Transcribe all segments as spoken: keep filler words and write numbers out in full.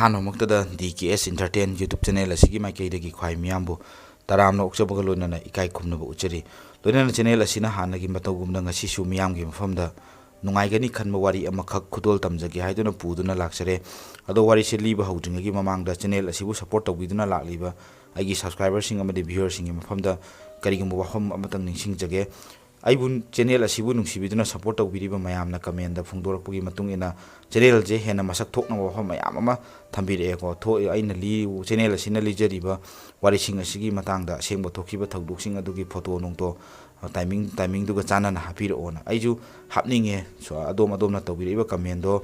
ꯑꯍꯥꯟꯕꯃꯛꯇꯗ D K S Entertain YouTube channel ꯑꯁꯤꯒꯤ ꯃꯥꯏꯀꯩꯗꯒꯤ ꯈ꯭ꯋꯥꯏ ꯃꯤꯌꯥꯝꯕꯨ ꯇꯔꯥꯝꯅ ꯑꯣꯛꯆꯕꯒ ꯂꯣꯏꯅꯅ ꯏꯀꯥꯏ ꯈꯨꯝꯅꯕ ꯎꯠꯆꯔꯤ꯫ ꯂꯣꯏꯅꯅ channel ꯑꯁꯤꯅ ꯍꯥꯟꯅꯒꯤ ꯃꯇꯧꯒꯨꯝꯅ ꯉꯁꯤꯁꯨ ꯃꯤꯌꯥꯝꯒꯤ ꯃꯐꯝꯗ ꯅꯨꯡꯉꯥꯏꯒꯅꯤ ꯈꯟꯕ ꯋꯥꯔꯤ ꯑꯃꯈꯛ ꯈꯨꯗꯣꯜ ꯇꯝꯖꯒꯦ ꯍꯥꯏꯗꯨꯅ ꯄꯨꯗꯨꯅ ꯂꯥꯛꯆꯔꯦ꯫ ꯑꯗꯣ ꯋꯥꯔꯤꯁꯦ ꯂꯤꯕ ꯍꯧꯗ꯭ꯔꯤꯉꯩꯒꯤ ꯃꯃꯥꯡꯗ channel ꯑꯁꯤꯕꯨ support ꯇꯧꯕꯤꯗꯨꯅ ꯂꯥꯛꯂꯤꯕ ꯑꯩꯒꯤ subscriberꯁꯤꯡ ꯑꯃꯗꯤ viewerꯁꯤꯡꯒꯤ ꯃꯐꯝꯗ ꯀꯔꯤꯒꯨꯝꯕ ꯋꯥꯐꯝ ꯑꯃꯇꯪ ꯅꯤꯡꯁꯤꯡꯖꯒꯦ꯫ ꯑꯩꯕꯨ, channel ꯑꯁꯤꯕꯨ ꯅꯨꯡꯁꯤꯕꯤꯗꯨꯅ support ꯇꯧꯕꯤꯔꯤꯕ ꯃꯌꯥꯝꯅ commentꯗ ꯐꯣꯡꯗꯣꯔꯛꯄꯒꯤ ꯃꯇꯨꯡ ꯏꯟꯅ channelꯁꯦ ꯍꯦꯟꯅ ꯃꯁꯛ ꯊꯣꯛꯅꯕ ꯋꯥꯐꯝ ꯃꯌꯥꯝ ꯑꯃ ꯊꯝꯕꯤꯔꯛꯑꯦꯀꯣ꯫ ꯊꯣꯛ-, ꯑꯩꯅ ꯂꯤ-, channel ꯑꯁꯤꯅ ꯂꯤꯖꯔꯤꯕ ꯋꯥꯔꯤꯁꯤꯡ ꯑꯁꯤꯒꯤ ꯃꯇꯥꯡꯗ ꯑꯁꯦꯡꯕ ꯊꯣꯛꯈꯤꯕ ꯊꯧꯗꯣꯛꯁꯤꯡ ꯑꯗꯨꯒꯤ photo ꯅꯨꯡꯇꯣ timing, timingꯗꯨꯒ ꯆꯥꯟꯅꯅ ꯍꯥꯞꯄꯤꯔꯛꯑꯣꯅ꯫ ꯑꯩꯁꯨ ꯍꯥꯞꯅꯤꯡꯉꯦ꯫ ꯁꯣ-, ꯑꯗꯣꯝ ꯑꯗꯣꯝꯅ ꯇꯧꯕꯤꯔꯛꯏꯕ commentꯗꯣ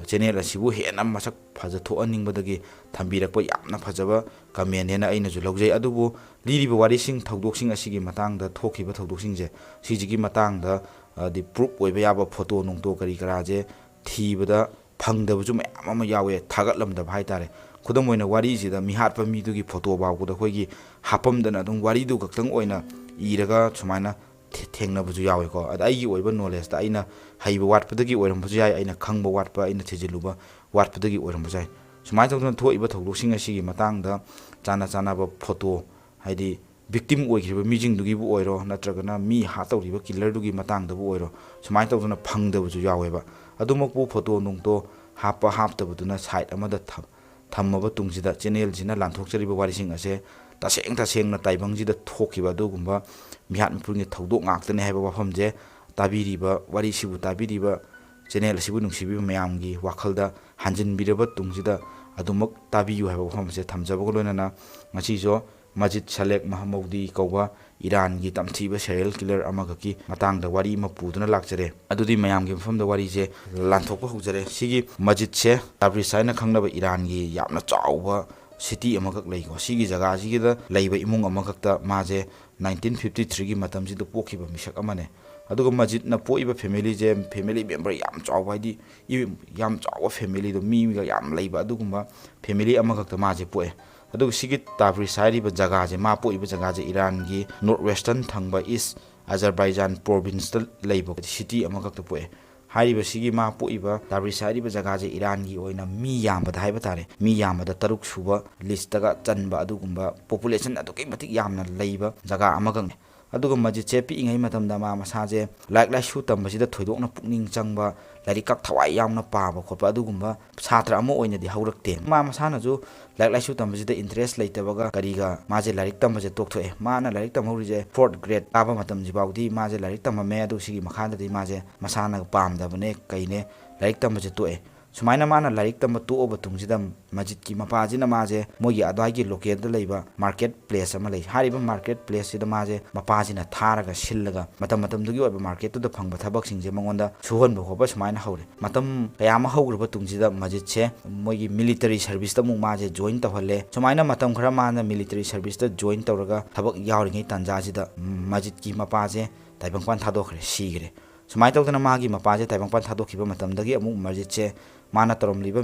channel ꯑꯁꯤꯕꯨ ꯍꯦꯟꯅ ꯃꯁꯛ ꯐꯖꯊꯣꯛꯍꯟꯅꯤꯡꯕꯗꯒꯤ ꯊꯝꯕꯤꯔꯛꯄ ꯌꯥꯝꯅ ꯐꯖꯕ commentꯅꯦꯅ ꯑꯩꯅꯁꯨ ꯂꯧꯖꯩ꯫ ꯑꯗꯨꯕꯨ ꯂꯤꯔꯤꯕ ꯋꯥꯔꯤꯁꯤꯡ, ꯊꯧꯗꯣꯛꯁꯤꯡ ꯑꯁꯤꯒꯤ ꯃꯇꯥꯡꯗ ꯊꯣꯛꯈꯤꯕ ꯊꯧꯗꯣꯛꯁꯤꯡꯁꯦ, ꯁꯤꯁꯤꯒꯤ ꯃꯇꯥꯡꯗ, ꯍꯥꯏꯗꯤ, proof ꯑꯣꯏꯕ ꯌꯥꯕ photo ꯅꯨꯡꯇꯣ ꯀꯔꯤ ꯀꯔꯥꯁꯦ ꯊꯤꯕꯗ ꯐꯪꯗꯕꯁꯨ ꯃꯌꯥꯝ ꯑꯃ ꯌꯥꯎꯋꯦ, ꯊꯥꯒꯠꯂꯝꯗꯕ ꯍꯥꯏꯇꯥꯔꯦ꯫ ꯈꯨꯗꯝ ꯑꯣꯏꯅ, ꯋꯥꯔꯤꯁꯤꯗ ꯃꯤꯍꯥꯠꯄ ꯃꯤꯗꯨꯒꯤ photo ꯐꯥꯎꯕꯗ ꯑꯩꯈꯣꯏꯒꯤ ꯍꯥꯞꯄꯝꯗꯅ ꯑꯗꯨꯝ ꯋꯥꯔꯤꯗꯨ ꯈꯛꯇꯪ ꯑꯣꯏꯅ ꯏꯔꯒ ꯁꯨꯃꯥꯏꯅ ꯊꯦ-, ꯊꯦꯡꯅꯕꯁꯨ ꯌꯥꯎꯋꯦꯀꯣ꯫ ꯑꯗ ꯑꯩꯒꯤ ꯑꯣꯏꯕ knowledgeꯇ ꯑꯩꯅ ꯍꯩꯕ ꯋꯥꯠꯄꯗꯒꯤ ꯑꯣꯏꯔꯝꯕꯁꯨ ꯌꯥꯏ, ꯑꯩꯅ ꯈꯪꯕ ꯋꯥꯠꯄ, ꯑꯩꯅ ꯊꯤꯖꯤꯜꯂꯨꯕ ꯋꯥꯠꯄꯗꯒꯤ ꯑꯣꯏꯔꯝꯕꯁꯨ ꯌꯥꯏ꯫ ꯁꯨꯃꯥꯏꯅ ꯇꯧꯗꯅ ꯊꯣꯛꯏꯕ ꯊꯧꯗꯣꯛꯁꯤꯡ ꯑꯁꯤꯒꯤ ꯃꯇꯥꯡꯗ ꯆꯥꯅ ꯆꯥꯅꯕ photo, ꯍꯥꯏꯗꯤ victim ꯑꯣꯏꯈ꯭ꯔꯤꯕ ꯃꯤꯁꯤꯡꯗꯨꯒꯤꯕꯨ ꯑꯣꯏꯔꯣ, ꯅꯠꯇ꯭ꯔꯒꯅ ꯃꯤ ꯍꯥꯠ ꯇꯧꯔꯤꯕ killerꯗꯨꯒꯤ ꯃꯇꯥꯡꯗꯕꯨ ꯑꯣꯏꯔꯣ, ꯁꯨꯃꯥꯏꯅ ꯇꯧꯗꯅ ꯐꯪꯗꯕꯁꯨ ꯌꯥꯎꯋꯦꯕ꯫ ꯑꯗꯨꯃꯛꯄꯨ photo ꯅꯨꯡꯇꯣ ꯍꯥꯞꯄ ꯍꯥꯞꯇꯕꯗꯨꯅ side ꯑꯃꯗ ꯊꯝ-, ꯊꯝꯃꯕ ꯇꯨꯡꯁꯤꯗ, channelꯁꯤꯅ ꯂꯥꯟꯊꯣꯛꯆꯔꯤꯕ ꯋꯥꯔꯤꯁꯤꯡ ꯑꯁꯦ ꯇꯁꯦꯡ ꯇꯁꯦꯡꯅ ꯇꯥꯏꯕꯪꯁꯤꯗ ꯊꯣꯛꯈꯤꯕ ꯑꯗꯨꯒꯨꯝꯕ ꯃꯤꯍꯥꯠ ꯃꯤꯄꯨꯟꯒꯤ ꯊꯧꯗꯣꯛ ꯉꯥꯛꯇꯅꯤ ꯍꯥꯏꯕ ꯋꯥꯐꯝꯁꯦ ꯇꯥꯕꯤꯔꯤꯕ, ꯋꯥꯔꯤꯁꯤꯕꯨ ꯇꯥꯕꯤꯔꯤꯕ, channel ꯑꯁꯤꯕꯨ ꯅꯨꯡꯁꯤꯕꯤꯕ ꯃꯌꯥꯝꯒꯤ ꯋꯥꯈꯜꯗ ꯍꯟꯖꯤꯟꯕꯤꯔꯕ ꯇꯨꯡꯁꯤꯗ ꯑꯗꯨꯃꯛ ꯇꯥꯕꯤꯌꯨ ꯍꯥꯏꯕ ꯋꯥꯐꯝ ꯑꯁꯦ ꯊꯝꯖꯕꯒ ꯂꯣꯏꯅꯅ, ꯉꯁꯤꯁꯨ ꯃꯖꯤꯗ ꯁꯂꯦꯛ ꯃꯍꯃꯧꯗꯤ ꯀꯧꯕ ꯏꯔꯥꯟꯒꯤ ꯇꯝꯊꯤꯕ serial killer ꯑꯃꯈꯛꯀꯤ ꯃꯇꯥꯡꯗ ꯋꯥꯔꯤ ꯑꯃ ꯄꯨꯗꯨꯅ ꯂꯥꯛꯆꯔꯦ꯫ ꯑꯗꯨꯗꯤ ꯃꯌꯥꯝꯒꯤ ꯃꯐꯝꯗ ꯋꯥꯔꯤꯁꯦ ꯂꯥꯟꯊꯣꯛꯄ ꯍꯧꯖꯔꯦ꯫ ꯁꯤꯒꯤ ꯃꯖꯤꯗꯁꯦ ꯇꯥꯕ꯭ꯔꯤꯁ ꯍꯥꯏꯅ ꯈꯪꯅꯕ ꯏꯔꯥꯟꯒꯤ ꯌꯥꯝꯅ ꯆꯥꯎꯕ city ꯑꯃꯈꯛ ꯂꯩꯀꯣ꯫ ꯁꯤꯒꯤ ꯖꯒꯥꯁꯤꯒꯤꯗ ꯂꯩꯕ ꯏꯃꯨꯡ ꯑꯃꯈꯛꯇ ꯃꯥꯁꯦ nineteen fifty threeꯒꯤ ꯃꯇꯝꯁꯤꯗ ꯄꯣꯛꯈꯤꯕ ꯃꯤꯁꯛ ꯑꯃꯅꯦ꯫ ꯑꯗꯨꯒ ꯃꯖꯤꯗꯅ ꯄꯣꯛꯏꯕ familyꯁꯦ family member ꯌꯥꯝ ꯆꯥꯎꯕ, ꯍꯥꯏꯗꯤ ꯏ-, ꯌꯥꯝ ꯆꯥꯎꯕ familyꯗꯣ, ꯃꯤꯒ ꯌꯥꯝ ꯂꯩꯕ ꯑꯗꯨꯒꯨꯝꯕ family ꯑꯃꯈꯛꯇ ꯃꯥꯁꯦ ꯄꯣꯛꯑꯦ꯫ ꯑꯗꯨꯒ ꯁꯤꯒꯤ ꯇꯥꯕ꯭ꯔꯤꯁ ꯍꯥꯏꯔꯤꯕ ꯖꯒꯥꯁꯦ, ꯃꯥ ꯄꯣꯛꯏꯕ ꯖꯒꯥꯁꯦ ꯏꯔꯥꯟꯒꯤ north western ꯊꯪꯕ East Azerbaijan provinceꯇ ꯂꯩꯕ city ꯑꯃꯈꯛꯇ ꯄꯣꯛꯑꯦ꯫ ꯍꯥꯏꯔꯤꯕꯁꯤꯒꯤ ꯃꯥ ꯄꯣꯛꯏꯕ ꯇꯥꯕ꯭ꯔꯤꯖ ꯍꯥꯏꯔꯤꯕ ꯖꯒꯥꯁꯦ ꯏꯔꯥꯟꯒꯤ ꯑꯣꯏꯅ ꯃꯤ ꯌꯥꯝꯕꯗ ꯍꯥꯏꯕ ꯇꯥꯔꯦ, ꯃꯤ ꯌꯥꯝꯕꯗ ꯇꯔꯨꯛ ꯁꯨꯕ ꯂꯤꯁꯇꯒ ꯆꯟꯕ ꯑꯗꯨꯒꯨꯝꯕ ꯄꯣꯄꯨꯂꯦꯁꯟ ꯑꯗꯨꯛꯀꯤ ꯃꯇꯤꯛ ꯌꯥꯝꯅ ꯂꯩꯕ ꯖꯒꯥ ꯑꯃꯈꯛꯅꯤ꯫ ꯑꯗꯨꯒ ꯃꯁꯖꯤꯠꯁꯦ ꯄꯤꯛꯏꯉꯩ ꯃꯇꯝꯗ ꯃꯥ ꯃꯁꯥꯁꯦ ꯂꯥꯏꯔꯤꯛ ꯂꯥꯏꯁꯨ ꯇꯝꯕꯁꯤꯗ ꯊꯣꯏꯗꯣꯛꯅ ꯄꯨꯛꯅꯤꯡ ꯆꯪꯕ, ꯂꯥꯏꯔꯤꯛ ꯈꯛ ꯊꯋꯥꯏ ꯌꯥꯎꯅ ꯄꯥꯕ ꯈꯣꯠꯄ ꯑꯗꯨꯒꯨꯝꯕ ꯁꯥꯇ꯭ꯔ ꯑꯃ ꯑꯣꯏꯅꯗꯤ ꯍꯧꯔꯛꯇꯦ꯫ ꯃꯥ ꯃꯁꯥꯅꯁꯨ ꯂꯥꯏꯔꯤꯛ ꯂꯥꯏꯁꯨ ꯇꯝꯕꯁꯤꯗ ꯏꯟꯇꯔꯦꯁ ꯂꯩꯇꯕꯒ ꯀꯔꯤꯒ ꯃꯥꯁꯦ ꯂꯥꯏꯔꯤꯛ ꯇꯝꯕꯁꯦ ꯇꯣꯛꯊꯣꯛꯑꯦ꯫ ꯃꯥꯅ ꯂꯥꯏꯔꯤꯛ ꯇꯝꯍꯧꯔꯤꯁꯦ ꯐꯣꯔꯠ ꯒ꯭ꯔꯦꯗ ꯀꯥꯕ ꯃꯇꯝꯁꯤꯐꯥꯎꯗꯤ ꯃꯥꯁꯦ ꯂꯥꯏꯔꯤꯛ ꯇꯝꯃꯝꯃꯦ꯫ ꯑꯗꯨ ꯁꯤꯒꯤ ꯃꯈꯥꯗꯗꯤ ꯃꯥꯁꯦ ꯃꯁꯥꯅ ꯄꯥꯝꯗꯕꯅꯦ ꯀꯩꯅꯦ, ꯂꯥꯏꯔꯤꯛ ꯇꯝꯕꯁꯦ ꯇꯣꯛꯑꯦ꯫ ꯁꯨꯃꯥꯏꯅ ꯃꯥꯅ ꯂꯥꯏꯔꯤꯛ ꯇꯝꯕ ꯇꯣꯛꯑꯕ ꯇꯨꯡꯁꯤꯗ ꯃꯁꯖꯤꯠꯀꯤ ꯃꯄꯥꯁꯤꯅ ꯃꯥꯁꯦ ꯃꯣꯏꯒꯤ ꯑꯗꯨꯋꯥꯏꯒꯤ ꯂꯣꯀꯦꯜꯗ ꯂꯩꯕ ꯃꯥꯔꯀꯦꯠ ꯄ꯭ꯂꯦꯁ ꯑꯃ ꯂꯩ꯫ ꯍꯥꯏꯔꯤꯕ ꯃꯥꯔꯀꯦꯠ ꯄ꯭ꯂꯦꯁꯁꯤꯗ ꯃꯥꯁꯦ ꯃꯄꯥꯁꯤꯅ ꯊꯥꯔꯒ ꯁꯤꯜꯂꯒ ꯃꯇꯝ ꯃꯇꯝꯗꯨꯒꯤ ꯑꯣꯏꯕ ꯃꯥꯔꯀꯦꯠꯇꯨꯗ ꯐꯪꯕ ꯊꯕꯛꯁꯤꯡꯁꯦ ꯃꯉꯣꯟꯗ ꯁꯨꯍꯟꯕ ꯈꯣꯠꯄ ꯁꯨꯃꯥꯏꯅ ꯍꯧꯔꯦ꯫ ꯃꯇꯝ ꯀꯌꯥ ꯑꯃ ꯍꯧꯈ꯭ꯔꯕ ꯇꯨꯡꯁꯤꯗ ꯃꯁꯖꯤꯠꯁꯦ ꯃꯣꯏꯒꯤ ꯃꯤꯂꯤꯇꯔꯤ ꯁꯔꯚꯤꯁꯇ ꯑꯃꯨꯛ ꯃꯥꯁꯦ ꯖꯣꯏꯟ ꯇꯧꯍꯜꯂꯦ꯫ ꯁꯨꯃꯥꯏꯅ ꯃꯇꯝ ꯈꯔ ꯃꯥꯅ ꯃꯤꯂꯤꯇꯔꯤ ꯁꯔꯚꯤꯁꯇ ꯖꯣꯏꯟ ꯇꯧꯔꯒ ꯊꯕꯛ ꯌꯥꯎꯔꯤꯉꯩ ꯇꯥꯟꯖꯥꯁꯤꯗ ꯃꯁꯖꯤꯠꯀꯤ ꯃꯄꯥꯁꯦ ꯇꯥꯏꯕꯪꯄꯥꯟ ꯊꯥꯗꯣꯛꯈ꯭ꯔꯦ, ꯁꯤꯈ꯭ꯔꯦ꯫ ꯁꯨꯃꯥꯏꯅ ꯇꯧꯗꯅ ꯃꯥꯒꯤ ꯃꯄꯥꯁꯦ ꯇꯥꯏꯕꯪꯄꯥꯟ ꯊꯥꯗꯣꯛꯈꯤꯕ ꯃꯇꯝꯗꯒꯤ ꯑꯃꯨꯛ ꯃꯁꯖꯤꯠꯁꯦ ꯃꯥꯅ ꯇꯧꯔꯝꯂꯤꯕ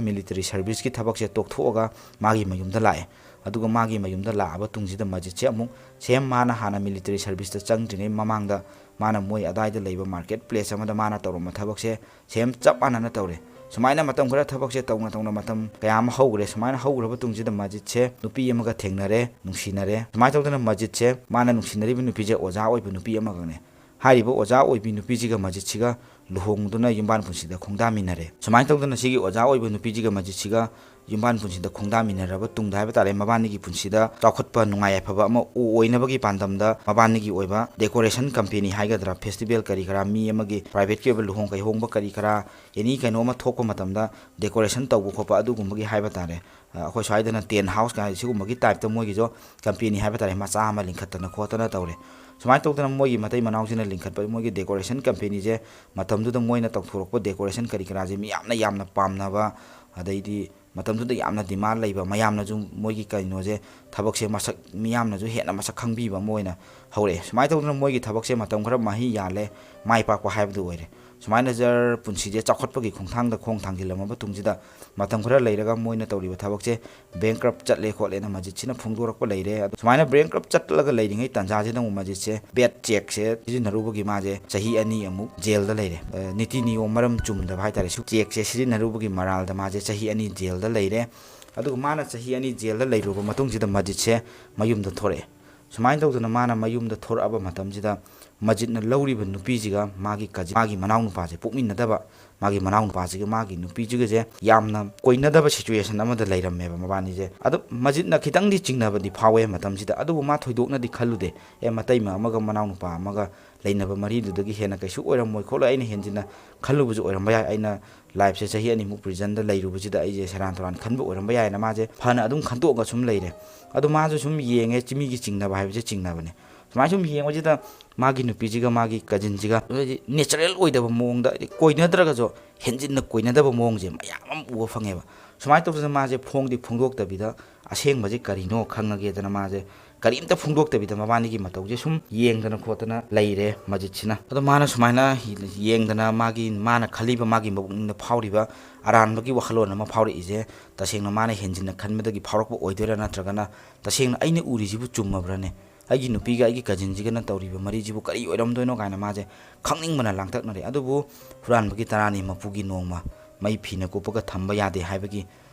ꯃꯤꯂꯤꯇꯔꯤ ꯁꯔꯚꯤꯁꯀꯤ ꯊꯕꯛꯁꯦ ꯇꯣꯛꯊꯣꯛꯑꯒ ꯃꯥꯒꯤ ꯃꯌꯨꯝꯗ ꯂꯥꯛꯑꯦ꯫ ꯑꯗꯨꯒ ꯃꯥꯒꯤ ꯃꯌꯨꯝꯗ ꯂꯥꯛꯑꯕ ꯇꯨꯡꯁꯤꯗ ꯃꯁꯖꯤꯠꯁꯦ ꯑꯃꯨꯛ ꯁꯦꯝ ꯃꯥꯅ ꯍꯥꯟꯅ ꯃꯤꯂꯤꯇꯔꯤ ꯁꯔꯚꯤꯁꯇ ꯆꯪꯗ꯭ꯔꯤꯉꯩ ꯃꯃꯥꯡꯗ ꯃꯥꯅ ꯃꯣꯏ ꯑꯗꯥꯏꯗ ꯂꯩꯕ ꯃꯥꯔꯀꯦꯠ ꯄ꯭ꯂꯦꯁ ꯑꯃꯗ ꯃꯥꯅ ꯇꯧꯔꯝꯕ ꯊꯕꯛꯁꯦ ꯁꯦꯝ ꯆꯞ ꯃꯥꯟꯅꯅ ꯇꯧꯔꯦ꯫ ꯁꯨꯃꯥꯏꯅ ꯃꯇꯝ ꯈꯔ ꯊꯕꯛꯁꯦ ꯇꯧꯅ ꯇꯧꯅ ꯃꯇꯝ ꯀꯌꯥ ꯑꯃ ꯍꯧꯈ꯭ꯔꯦ꯫ ꯁꯨꯃꯥꯏꯅ ꯍꯧꯈ꯭ꯔꯕ ꯇꯨꯡꯁꯤꯗ ꯃꯁꯖꯤꯠꯁꯦ ꯅꯨꯄꯤ ꯑꯃꯒ ꯊꯦꯡꯅꯔꯦ, ꯅꯨꯡꯁꯤꯅꯔꯦ꯫ ꯁꯨꯃꯥꯏꯅ ꯇꯧꯗꯅ ꯃꯁꯖꯤꯠꯁꯦ ꯃꯥꯅ ꯅꯨꯡꯁꯤꯅꯔꯤꯕ ꯅꯨꯄꯤꯁꯦ ꯑꯣꯖꯥ ꯑꯣꯏꯕ ꯅꯨꯄꯤ ꯑꯃꯈꯛꯅꯦ꯫ ꯍꯥꯏꯔꯤꯕ ꯑꯣꯖꯥ ꯑꯣꯏꯕꯤ ꯅꯨꯄꯤꯁꯤꯒ ꯃꯁꯖꯤꯠꯁꯤꯒ ꯂꯨꯍꯣꯡꯗꯨꯅ ꯌꯨꯝꯕꯥꯟ ꯄꯨꯟꯁꯤꯗ ꯈꯣꯡꯗꯥꯃꯤꯟꯅꯔꯦ꯫ ꯁꯨꯃꯥꯏꯅ ꯇꯧꯗꯅ ꯁꯤꯒꯤ ꯑꯣꯖꯥ ꯑꯣꯏꯕ ꯅꯨꯄꯤꯁꯤꯒ ꯃꯁꯖꯤꯠꯁꯤꯒ ꯌꯨꯝꯕꯥꯟ ꯄꯨꯟꯁꯤꯗ ꯈꯣꯡꯗꯥꯃꯤꯟꯅꯔꯕ ꯇꯨꯡꯗ ꯍꯥꯏꯕ ꯇꯥꯔꯦ, ꯃꯕꯥꯅꯤꯒꯤ ꯄꯨꯟꯁꯤꯗ ꯆꯥꯎꯈꯠꯄ ꯅꯨꯡꯉꯥꯏ ꯌꯥꯏꯐꯕ ꯑꯃ ꯑꯣꯏꯅꯕꯒꯤ ꯄꯥꯟꯗꯝꯗ ꯃꯕꯥꯅꯤꯒꯤ ꯑꯣꯏꯕ ꯗꯦꯀꯣꯔꯦꯁꯟ ꯀꯝꯄꯦꯅꯤ ꯍꯥꯏꯒꯗ꯭ꯔꯥ, ꯐꯦꯁꯇꯤꯚꯦꯜ ꯀꯔꯤ ꯀꯔꯥ, ꯃꯤ ꯑꯃꯒꯤ ꯄ꯭ꯔꯥꯏꯚꯦꯠꯀꯤ ꯑꯣꯏꯕ ꯂꯨꯍꯣꯡ ꯀꯩꯍꯣꯡꯕ ꯀꯔꯤ ꯀꯔꯥ, ꯑꯦꯅꯤ ꯀꯩꯅꯣ ꯑꯃ ꯊꯣꯛꯄ ꯃꯇꯝꯗ ꯗꯦꯀꯣꯔꯦꯁꯟ ꯇꯧꯕ ꯈꯣꯠꯄ ꯑꯗꯨꯒꯨꯝꯕꯒꯤ ꯍꯥꯏꯕ ꯇꯥꯔꯦ꯫ ꯑ, ꯑꯩꯈꯣꯏ ꯁ꯭ꯋꯥꯏꯗꯅ ꯇꯦꯟ ꯍꯥꯎꯁ ꯀꯥꯏ ꯁꯤꯒꯨꯝꯕꯒꯤ ꯇꯥꯏꯞꯇ ꯃꯣꯏꯒꯤꯁꯨ ꯀꯝꯄꯦꯅꯤ ꯍꯥꯏꯕ ꯇꯥꯔꯦ, ꯃꯆꯥ ꯑꯃ ꯂꯤꯡꯈꯠꯇꯅ ꯈꯣꯠꯇꯅ ꯇꯧꯔꯦ꯫ ꯁꯨꯃꯥꯏꯅ ꯇꯧꯗꯅ ꯃꯣꯏꯒꯤ ꯃꯇꯩ ꯃꯅꯥꯎꯁꯤꯅ ꯂꯤꯡꯈꯠꯄ ꯃꯣꯏꯒꯤ ꯗꯦꯀꯣꯔꯦꯁꯟ ꯀꯝꯄꯦꯅꯤꯁꯦ ꯃꯇꯝꯗꯨꯗ ꯃꯣꯏꯅ ꯇꯧꯊꯣꯔꯛꯄ ꯗꯦꯀꯣꯔꯦꯁꯟ ꯀꯔꯤ ꯀꯔꯥꯁꯦ ꯃꯤꯌꯥꯝꯅ ꯌꯥꯝꯅ ꯄꯥꯝꯅꯕ, ꯑꯗꯩꯗꯤ ꯃꯇꯝꯗꯨꯗ ꯌꯥꯝꯅ ꯗꯤꯃꯥꯟ ꯂꯩꯕ, ꯃꯌꯥꯝꯅꯁꯨ ꯃꯣꯏꯒꯤ ꯀꯩꯅꯣꯁꯦ, ꯊꯕꯛꯁꯦ ꯃꯁꯛ, ꯃꯤꯌꯥꯝꯅꯁꯨ ꯍꯦꯟꯅ ꯃꯁꯛ ꯈꯪꯕꯤꯕ ꯑꯃ ꯑꯣꯏꯅ ꯍꯧꯔꯛꯑꯦ꯫ ꯁꯨꯃꯥꯏꯅ ꯇꯧꯗꯅ ꯃꯣꯏꯒꯤ ꯊꯕꯛꯁꯦ ꯃꯇꯝ ꯈꯔ ꯃꯍꯩ ꯌꯥꯜꯂꯦ, ꯃꯥꯏ ꯄꯥꯛꯄ ꯍꯥꯏꯕꯗꯨ ꯑꯣꯏꯔꯦ꯫ ꯁꯨꯃꯥꯏꯅ ꯖꯔ ꯄꯨꯟꯁꯤꯁꯦ ꯆꯥꯎꯈꯠꯄꯒꯤ ꯈꯣꯡꯊꯥꯡꯗ ꯈꯣꯡ ꯊꯥꯡꯖꯤꯜꯂꯝꯃꯕ ꯇꯨꯡꯁꯤꯗ, ꯃꯇꯝ ꯈꯔ ꯂꯩꯔꯒ ꯃꯣꯏꯅ ꯇꯧꯔꯤꯕ ꯊꯕꯛꯁꯦ bankrupt ꯆꯠꯂꯦ ꯈꯣꯠꯂꯦꯅ ꯃꯁꯖꯤꯠꯁꯤꯅ ꯐꯣꯡꯗꯣꯔꯛꯄ ꯂꯩꯔꯦ꯫ ꯑꯗꯣ ꯁꯨꯃꯥꯏꯅ bankrupt ꯆꯠꯂꯒ ꯂꯩꯔꯤꯉꯩ ꯇꯥꯟꯖꯥꯁꯤꯗ ꯑꯃꯨꯛ ꯃꯁꯖꯤꯠꯁꯦ bad cheque ꯁꯦ ꯁꯤꯖꯤꯟꯅꯔꯨꯕꯒꯤ ꯃꯥꯁꯦ ꯆꯍꯤ ꯑꯅꯤ ꯑꯃꯨꯛ ꯖꯦꯜꯗ ꯂꯩꯔꯦ꯫ ꯑ, ꯅꯤꯇꯤ ꯅꯤꯌꯣꯝ ꯃꯔꯝ ꯆꯨꯝꯗꯕ ꯍꯥꯏꯇꯥꯔꯦ, ꯁꯨ cheque ꯁꯦ ꯁꯤꯖꯤꯟꯅꯔꯨꯕꯒꯤ ꯃꯔꯥꯜꯗ ꯃꯥꯁꯦ ꯆꯍꯤ ꯑꯅꯤ ꯖꯦꯜꯗ ꯂꯩꯔꯦ꯫ ꯑꯗꯨꯒ ꯃꯥꯅ ꯆꯍꯤ ꯑꯅꯤ ꯖꯦꯜꯗ ꯂꯩꯔꯨꯔꯕ ꯃꯇꯨꯡꯁꯤꯗ ꯃꯁꯖꯤꯠꯁꯦ ꯃꯌꯨꯝꯗ ꯊꯣꯔꯛꯑꯦ꯫ ꯁꯨꯃꯥꯏꯅ ꯇꯧꯗꯅ ꯃꯥꯅ ꯃꯌꯨꯝꯗ ꯊꯣꯔꯛꯑꯕ ꯃꯇꯝꯁꯤꯗ ꯃꯁꯖꯤꯠꯅ ꯂꯧꯔꯤꯕ ꯅꯨꯄꯤꯁꯤꯒ ꯃꯥꯒꯤ ꯀꯖꯤꯟ, ꯃꯥꯒꯤ ꯃꯅꯥꯎꯅꯨꯄꯥꯁꯦ, ꯄꯣꯛꯃꯤꯟꯅꯗꯕ ꯃꯥꯒꯤ ꯃꯅꯥꯎꯅꯨꯄꯥꯁꯤꯒ ꯃꯥꯒꯤ ꯅꯨꯄꯤꯁꯤꯒꯁꯦ ꯌꯥꯝꯅ ꯀꯣꯏꯅꯗꯕ situation ꯑꯃꯗ ꯂꯩꯔꯝꯃꯦꯕ ꯃꯕꯥꯅꯤꯁꯦ꯫ ꯑꯗꯨ ꯃꯁꯖꯤꯠꯅ ꯈꯤꯇꯪꯗꯤ ꯆꯤꯡꯅꯕꯗꯤ ꯐꯥꯎꯋꯦ ꯃꯇꯝꯁꯤꯗ, ꯑꯗꯨꯕꯨ ꯃꯥ ꯊꯣꯏꯗꯣꯛꯅꯗꯤ ꯈꯜꯂꯨꯗꯦ꯫ ꯑꯦ, ꯃꯇꯩꯃ ꯑꯃꯒ ꯃꯅꯥꯎꯅꯨꯄꯥ ꯑꯃꯒ ꯂꯩꯅꯕ ꯃꯔꯤꯗꯨꯗꯒꯤ ꯍꯦꯟꯅ ꯀꯩꯁꯨ ꯑꯣꯏꯔꯝꯃꯣꯏ ꯈꯣꯠꯂꯣꯏ, ꯑꯩꯅ ꯍꯦꯟꯖꯤꯟꯅ ꯈꯜꯂꯨꯕꯁꯨ ꯑꯣꯏꯔꯝꯕ ꯌꯥꯏ, ꯑꯩꯅ life ꯁꯦ ꯆꯍꯤ ꯑꯅꯤꯃꯨꯛ prison ꯗ ꯂꯩꯔꯨꯕꯁꯤꯗ ꯑꯩꯁꯦ ꯁꯦꯔꯥꯟ ꯇꯨꯔꯥꯟ ꯈꯟꯕ ꯑꯣꯏꯔꯝꯕ ꯌꯥꯏꯅ ꯃꯥꯁꯦ ꯐꯅ ꯑꯗꯨꯝ ꯈꯟꯇꯣꯛꯑꯒ ꯁꯨꯝ ꯂꯩꯔꯦ꯫ ꯑꯗꯣ ꯃꯥꯁꯨ ꯁꯨꯝ ꯌꯦꯡꯉꯦ, ꯆꯤꯃꯤꯒꯤ ꯆꯤꯡꯅꯕ ꯍꯥꯏꯕꯁꯦ ꯆꯤꯡꯅꯕꯅꯦ꯫ ꯁꯨꯃꯥꯏꯅ ꯁꯨꯝ ꯌꯦꯡꯕꯁꯤꯗ ꯃꯥꯒꯤ ꯅꯨꯄꯤꯁꯤꯒ ꯃꯥꯒꯤ ꯀꯖꯤꯟꯁꯤꯒ ꯍꯥꯏꯗꯤ natural ꯑꯣꯏꯗꯕ ꯃꯑꯣꯡꯗ, ꯍꯥꯏꯗꯤ ꯀꯣꯏꯅꯗ꯭ꯔꯒꯁꯨ ꯍꯦꯟꯖꯤꯟꯅ ꯀꯣꯏꯅꯗꯕ ꯃꯑꯣꯡꯁꯦ ꯃꯌꯥꯝ ꯑꯃ ꯎꯕ ꯐꯪꯉꯦꯕ꯫ ꯁꯨꯃꯥꯏꯅ ꯇꯧꯗꯅ ꯃꯥꯁꯦ ꯐꯣꯡꯗꯤ ꯐꯣꯡꯗꯣꯛꯇꯕꯤꯗ, ꯑꯁꯦꯡꯕꯁꯦ ꯀꯔꯤꯅꯣ ꯈꯪꯉꯒꯦꯗꯅ ꯃꯥꯁꯦ ꯀꯔꯤꯝꯇ ꯐꯣꯡꯗꯣꯛꯇꯕꯤꯗ ꯃꯕꯥꯅꯤꯒꯤ ꯃꯇꯧꯁꯦ ꯁꯨꯝ ꯌꯦꯡꯗꯅ ꯈꯣꯠꯇꯅ ꯂꯩꯔꯦ ꯃꯁꯖꯤꯠꯁꯤꯅ꯫ ꯑꯗꯣ ꯃꯥꯅ ꯁꯨꯃꯥꯏꯅ ꯌꯦꯡꯗꯅ ꯃꯥꯒꯤ, ꯃꯥꯅ ꯈꯜꯂꯤꯕ, ꯃꯥꯒꯤ ꯃꯄꯨꯛꯅꯤꯡꯗ ꯐꯥꯎꯔꯤꯕ ꯑꯔꯥꯟꯕꯒꯤ ꯋꯥꯈꯜꯂꯣꯟ ꯑꯃ ꯐꯥꯎꯔꯛꯏꯁꯦ, ꯇꯁꯦꯡꯅ ꯃꯥꯅ ꯍꯦꯟꯖꯤꯟꯅ ꯈꯟꯕꯗꯒꯤ ꯐꯥꯎꯔꯛꯄ ꯑꯣꯏꯗꯣꯏꯔꯥ, ꯅꯠꯇ꯭ꯔꯒꯅ ꯇꯁꯦꯡꯅ ꯑꯩꯅ ꯎꯔꯤꯁꯤꯕꯨ ꯆꯨꯝꯃꯕ꯭ꯔꯅꯦ? ꯑꯩꯒꯤ ꯅꯨꯄꯤꯒ ꯑꯩꯒꯤ ꯀꯖꯤꯟꯁꯤꯒꯅ ꯇꯧꯔꯤꯕ ꯃꯔꯤꯁꯤꯕꯨ ꯀꯔꯤ ꯑꯣꯏꯔꯝꯗꯣꯏꯅꯣ ꯀꯥꯏꯅ ꯃꯥꯁꯦ ꯈꯪꯅꯤꯡꯕꯅ ꯂꯥꯡꯇꯛꯅꯔꯦ꯫ ꯑꯗꯨꯕꯨ ꯍꯨꯔꯥꯟꯕꯒꯤ ꯇꯔꯥꯅꯤ ꯃꯄꯨꯒꯤ ꯅꯣꯡꯃ, ꯃꯩ ꯐꯤꯅ ꯀꯨꯞꯄꯒ ꯊꯝꯕ ꯌꯥꯗꯦ ꯍꯥꯏꯕꯒꯤ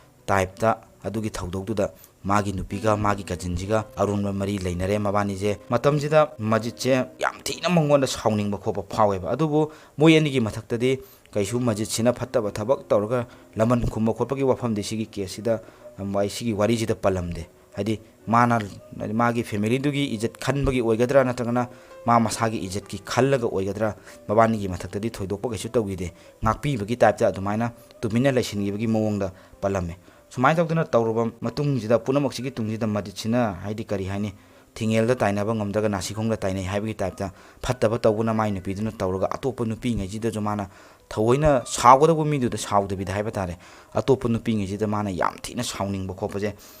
type ꯇ ꯑꯗꯨꯒꯤ ꯊꯧꯗꯣꯛꯇꯨꯗ ꯃꯥꯒꯤ ꯅꯨꯄꯤꯒ ꯃꯥꯒꯤ ꯀꯖꯤꯟꯁꯤꯒ ꯑꯔꯣꯟꯕ ꯃꯔꯤ ꯂꯩꯅꯔꯦ ꯃꯕꯥꯅꯤꯁꯦ꯫ ꯃꯇꯝꯁꯤꯗ ꯃꯁꯖꯤꯠꯁꯦ ꯌꯥꯝ ꯊꯤꯅ ꯃꯉꯣꯟꯗ ꯁꯥꯎꯅꯤꯡꯕ ꯈꯣꯠꯄ ꯐꯥꯎꯋꯦꯕ꯫ ꯑꯗꯨꯕꯨ ꯃꯣꯏ ꯑꯅꯤꯒꯤ ꯃꯊꯛꯇꯗꯤ ꯀꯩꯁꯨ ꯃꯁꯖꯤꯠꯁꯤꯅ ꯐꯠꯇꯕ ꯊꯕꯛ ꯇꯧꯔꯒ ꯂꯃꯟ ꯈꯨꯝꯕ ꯈꯣꯠꯄꯒꯤ ꯋꯥꯐꯝꯗꯤ ꯁꯤꯒꯤ case ꯁꯤꯗ, ꯑꯩ ꯁꯤꯒꯤ ꯋꯥꯔꯤꯁꯤꯗ ꯄꯜꯂꯝꯗꯦ꯫ ꯍꯥꯏꯗꯤ ꯃꯥꯅ, ꯃꯥꯒꯤ family ꯗꯨꯒꯤ ꯏꯖꯠ ꯈꯟꯕꯒꯤ ꯑꯣꯏꯒꯗ꯭ꯔꯥ, ꯅꯠꯇ꯭ꯔꯒꯅ ꯃꯥ ꯃꯁꯥꯒꯤ ꯏꯖꯠꯀꯤ ꯈꯜꯂꯒ ꯑꯣꯏꯒꯗ꯭ꯔꯥ, ꯃꯕꯥꯅꯤꯒꯤ ꯃꯊꯛꯇꯗꯤ ꯊꯣꯏꯗꯣꯛꯄ ꯀꯩꯁꯨ ꯇꯧꯈꯤꯗꯦ꯫ ꯉꯥꯛꯄꯤꯕꯒꯤ type ꯇ ꯑꯗꯨꯃꯥꯏꯅ ꯇꯨꯃꯤꯟꯅ ꯂꯩꯁꯤꯟꯈꯤꯕꯒꯤ ꯃꯑꯣꯡꯗ ꯄꯜꯂꯝꯃꯦ꯫ ꯁꯨꯃꯥꯏꯅ ꯇꯧꯗꯅ ꯇꯧꯔꯕ ꯃꯇꯨꯡꯁꯤꯗ, ꯄꯨꯝꯅꯃꯛꯁꯤꯒꯤ ꯇꯨꯡꯁꯤꯗ ꯃꯁꯖꯤꯠꯁꯤꯅ, ꯍꯥꯏꯗꯤ ꯀꯔꯤ ꯍꯥꯏꯅꯤ, ꯊꯤꯡꯉꯦꯜꯗ ꯇꯥꯏꯅꯕ ꯉꯝꯗ꯭ꯔꯒ ꯅꯥꯁꯤꯈꯣꯡꯗ ꯇꯥꯏꯅꯩ ꯍꯥꯏꯕꯒꯤ type ꯇ ꯐꯠꯇꯕ ꯇꯧꯕꯅ ꯃꯥꯏ ꯅꯨꯄꯤꯗꯨꯅ ꯇꯧꯔꯒ ꯑꯇꯣꯞꯄ ꯅꯨꯄꯤꯉꯩꯁꯤꯗꯁꯨ ꯃꯥꯅ ꯊꯑꯣꯏꯅ ꯁꯥꯎꯒꯗꯧꯕ ꯃꯤꯗꯨꯗ ꯁꯥꯎꯗꯕꯤꯗ ꯍꯥꯏꯕ ꯇꯥꯔꯦ, ꯑꯇꯣꯞꯄ ꯅꯨꯄꯤꯉꯩꯁꯤꯗ ꯃꯥꯅ ꯌꯥꯝ ꯊꯤꯅ ꯁꯥꯎꯅꯤꯡꯕ ꯈꯣꯠꯄꯁꯦ